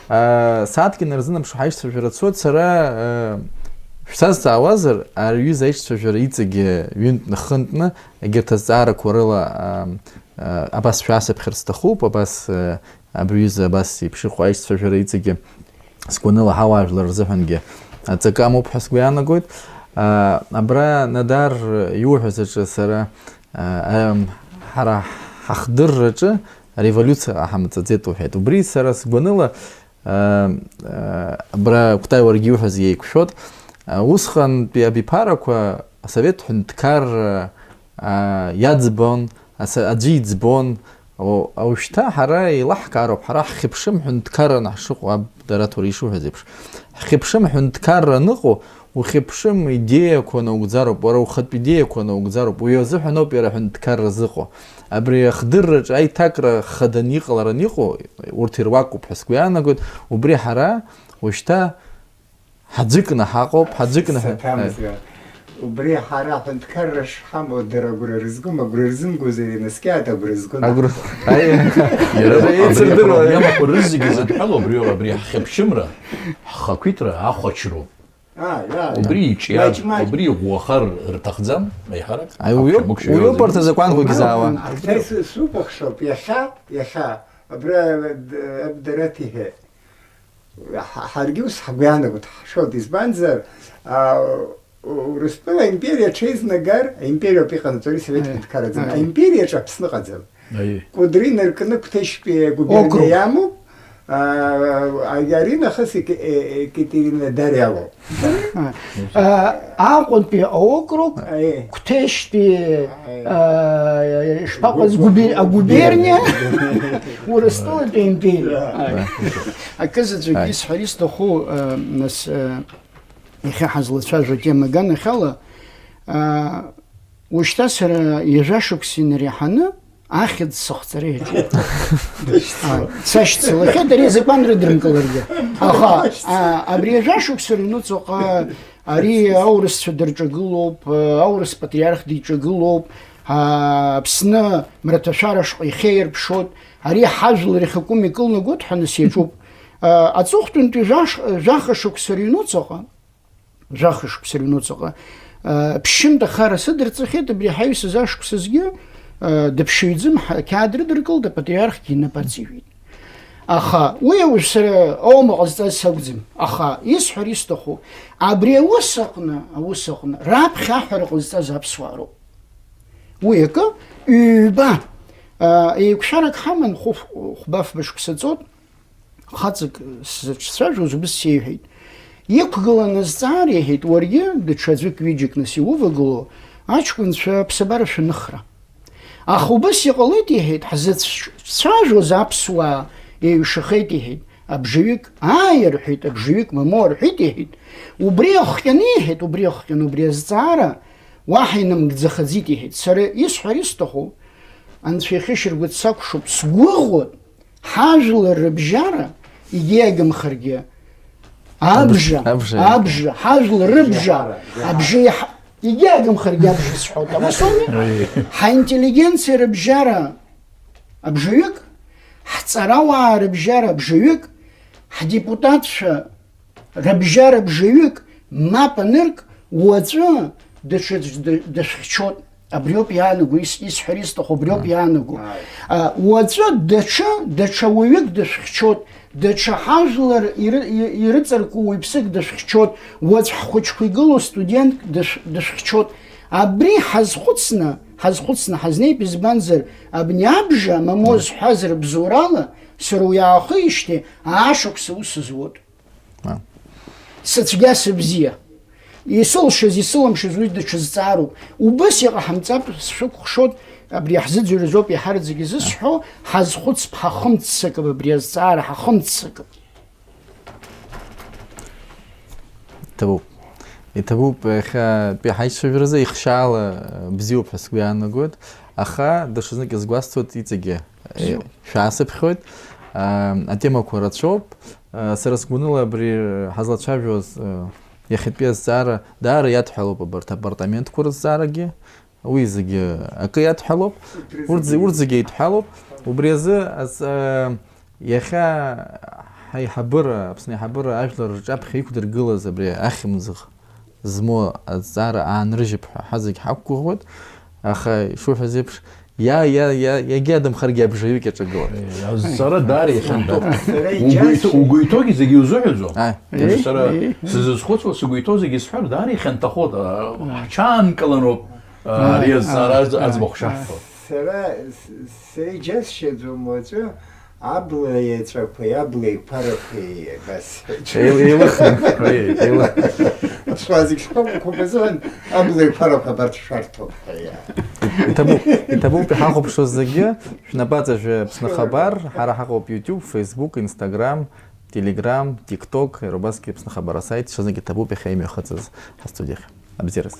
Аа, сааҭк инарзынаԥшуа ҳаишьцәажәара цоит, сара, аа, шәсазҵаауазар, ари аҩыза аишьцәажәара иҵегьы ҩынтәны-хынтәны егьырҭ азҵаарақәа рыла, аа, аа, абас шәасыԥхьар сҭахуп, абас, аа, абри аҩыза абас еиԥш иҟоу аишьцәажәара иҵегьы сгәаныла ҳауаажәлар рзыҳәангьы аҵакы амоуп ҳәа сгәы иаанагоит. Аа, абра, Надар, иуҳәаз аҿы сара, аа, ам, ҳара ҳахдырраҿы ареволиуциа ҟаҳамҵаӡеит уҳәеит. Убри сара сгәаныла, аа, аа, абра, Кәтай, уаргьы иуҳәаз еиқәшәоит. Аа, усҟантәи абиԥарақәа асовет ҳәынҭқарра, аа, иаӡбон, аса-, аӡәы иӡбон, О, уажәшьҭа ҳара еилаҳкаароуп, ҳара ҳхьыԥшым ҳәынҭқарраны ҳшыҟоу, аб, Дараҭ, уара ишуҳәаз еиԥш. Ҳхьыԥшым ҳәынҭқарра аныҟоу, ухьыԥшым идеиақәа наугӡароуп, уара ухатә идеиақәа наугӡароуп, уи азыҳәаноуп иара аҳәынҭқарра зыҟоу. Абри ахдырраҿы аиҭакра хаданы иҟалараны иҟоу, урҭ ируакуп ҳәа сгәы иаанагоит, убри ҳара уажәшьҭа ҳаӡыкны ҳаҟоуп, ҳаӡыкны ҳа-, Саҭамзар, убри ҳара аҳәынҭқарра шҳамоу дара агәра рызгом, агәра рзымгозар инаскьааит агәра згон. Агәра, аи, Иара абри еицырдыруа. Апроблемақәа рызегьы зыдҳәалоу абри, абри ҳхьыԥшымра, ҳхақәиҭра ахәаҽроуп. Ааи, ааи. Убри иҿиар, Иаҷмаҷ. Убри иӷәӷәахар рҭахӡам, еиҳарак. Аи, уиоуп, Аԥхьа мықәшәа уиоуп иоуӡам. Арҭ азакәанқәагьы Арҭ-, заауа. Арҭ-, су-, субахшоуп, иахьа, иахьа, абра, д-, Абдарат иҳәеит. Ҳа-, ҳаргьы ус ҳгәы иаанагоит, ҳшоит, избанзар, а, У-, Урыстәыла аимпериа аҽеизнагар, аимпериоуп иҟанаҵо, ари Совет Аи, ҳәынҭқарраӡам. Аи. Аимпериаҿы Аԥсны ыҟаӡам. Аи. Кәыдры инаркны Қәҭешьтәи агуберниа Округ. Иамоуп, а, а, ари нахыс Еке-, Е-, Екатеринодар иалоуп. А, а, Аҟәантәи аокруг, Аи. Қәҭешьтәи, Аи. А, ишԥаҟаз, губе-, агуберниа, Урыстәылатәи аимпериа. Аи. Аи. Акызаҵәык Аи. Исҳәар исҭаху, а, нас, а, Иахьа ҳазлацәажәо атема аганахьала, аа, уажәшьҭа сара ҩажәа шықәса инареиҳаны ахьӡ сыхҵара иаҿуп. Аа, сашьцылахьеит ари азакәан рыдрымкыларгьы. Аха, аа, абри ҩажәа шықәса рыҩнуҵаҟа ари аурысцәа дырҿагылоуп, аурыс патриарх диҿагылоуп, аа, Аԥсны мраҭашәара шҟа ихеирԥшуеит, ари ҳажәлар иахьакәым икылнагоит ҳәа нас иаҿуп. Аа, аҵыхәтәантәи жәаш-, жәаха шықәса рыҩнуҵаҟа, Жәаха шықәса рыҩнуҵаҟа, а, ԥшьынтә ахара сыдырҵахьеит, абри ҳаҩсыз ашықәсазгьы, а, дыԥшыҩӡым, ҳа-, қьаад рыдыркылт, апатриархгьы инапы аҵижәеит. Аха уи уажә сара аума ҟазҵаз сакәӡам. Аха исҳәар исҭаху, абри аус аҟны, аус аҟны, раԥхьа аҳәара ҟазҵаз аԥсуаа роуп. Уи акы, ҩба, а, еиқәшәарак ҳаман, хәы-, хәба-фба шықәса ҵуеит. Хаҵак сзыцәцәажәоз убыс сеиҳәеит. Иқәгылан азҵаара, иҳәеит, уаргьы даҽа аӡәык-ҩыџьак нас иувагылоу аҷкәынцәа аԥсабара шәаныхра. Аха убыс иҟалеит, иҳәеит, ҳзыцәцәажәоз аԥсуаа еиҩшахеит, иҳәеит, абжаҩык ааи рҳәеит, абжаҩык мамоу рҳәеит, иҳәеит. Убри ахҟьаны, иҳәеит, убри ахҟьаны, убри азҵаара уаҳа инамгӡахаӡеит, иҳәеит. Сара исҳәар исҭаху, Анцәа ихьышьаргәыҵ сакәшоуп, сгәыӷуеит, Ҳажәлар рыбжьара, егьиагымхаргьы, абжа, Абжа, абжа. Абжа, ҳажәлар рыбжа, Жьаҳара, жьаҳара. Абжа иаҳ-, егьиагымхаргьы абжа сҳәоит, аус ауми? Аи. Ҳаинтеллигенциа рыбжьара абжаҩык, ҳҵарауаа рыбжьара абжаҩык, ҳдепутатцәа Рыбжьара бжаҩык мап анырк, уаҵәы даҽаӡә д-, дышәхьчоит. Абриоуп иаанаго, ис-, исҳәар исҭаху абриоуп Ааи. Иаанаго. Ааи. А, уаҵәы даҽа, даҽа уаҩык дышәхьчоит, даҽа ҳажәлар иры-, и-, ирыҵаркуа уаҩԥсык дышәхьчоит, уаҵә ҳхәыҷқәа игылоу студентк дышә-, дышәхьчоит. Абри ҳазхәыцны, ҳазхәыцны ҳазнеип, избанзар, абни абжа, мамоу Ааи. Зҳәаз рыбзоурала, сара уи аахижьҭеи аашықәса ус зуеит. Сыцәгьа сыбзиа. Исылшаз, исылымшаз уи даҽа зҵаароуп. Убыс иҟаҳамҵап, сшәыкәхшоит, абри ҳзыӡырҩыз ауп иаҳараӡак изысҳәо, ҳазхәыцп, ҳахымццакып абри азҵаара, ҳахымццакып. Иҭабуп. Иҭабуп, иахьатәи ҳаицәажәаразы ихшьаала бзиоуп ҳәа сгәы иаанагоит, аха даҽазнык иазгәасҭоит иҵегьы. Бзиоуп. Шәаасыԥхьоит. Аа, атемақәа рацәоуп. Аа, сара сгәаныла абри ҳазлацәажәоз, аа, иахьатәи азҵаара даара иадҳәалоуп абарҭ апартаментқәа рызҵаарагьы. Уи зегьы акы иадҳәалоуп. Урҭ зегьы, урҭ зегьы еидҳәалоуп. Убри азы ас-, аа, иахьа ҳаиҳабыра, Аԥсны аиҳабыра ажәлар рҿаԥхьа иқәдыргылаз абри ахьымӡӷ змоу азҵаара аанрыжьып ҳәа ҳазегь ҳақәгәыӷуеит, аха, ишуҳәаз еиԥш, иа-, иа-, иа-, иагьиадамхаргьы абжаҩык иаҿагылоит. Е, азҵаара даара ихьанҭоуп. Сара угәы иҭо-, иџьасшьоит. Угәы иҭоугьы зегьы узыҳәаӡом. Ааи. Сара сызызхәыцуа, сгәы иҭоу зегьы исҳәар, даара ихьанҭахоит. А, ҳҽаанкыланоуп, а, ари азҵаара аӡ-, аӡбахә шаҳҳәо. Сара, с-, сара иџьасшьаӡом уаҵәы. Абла еҵәақәеи абла еиқәарақәеи басҳәеит. Еил-, еилыхны. Еи, еилыхны. Аԥсуаа зегь шԥакәхап азыҳәан, абла еиқәарақәа абарҭ шәарҭоуп ҳәа иа-, Иҭабуп, иҭабуп иҳахәаԥшуаз зегьы, шәнапаҵаҩы Аԥсны Хабар, ҳара ҳаҟоуп YouTube, Facebook, Instagram, Telegram, TikTok, иара убасгьы Аԥсны Хабар асайт, ҽазнык иҭабуп иахьа имҩахыҵыз ҳастудиахь. Абзиараз.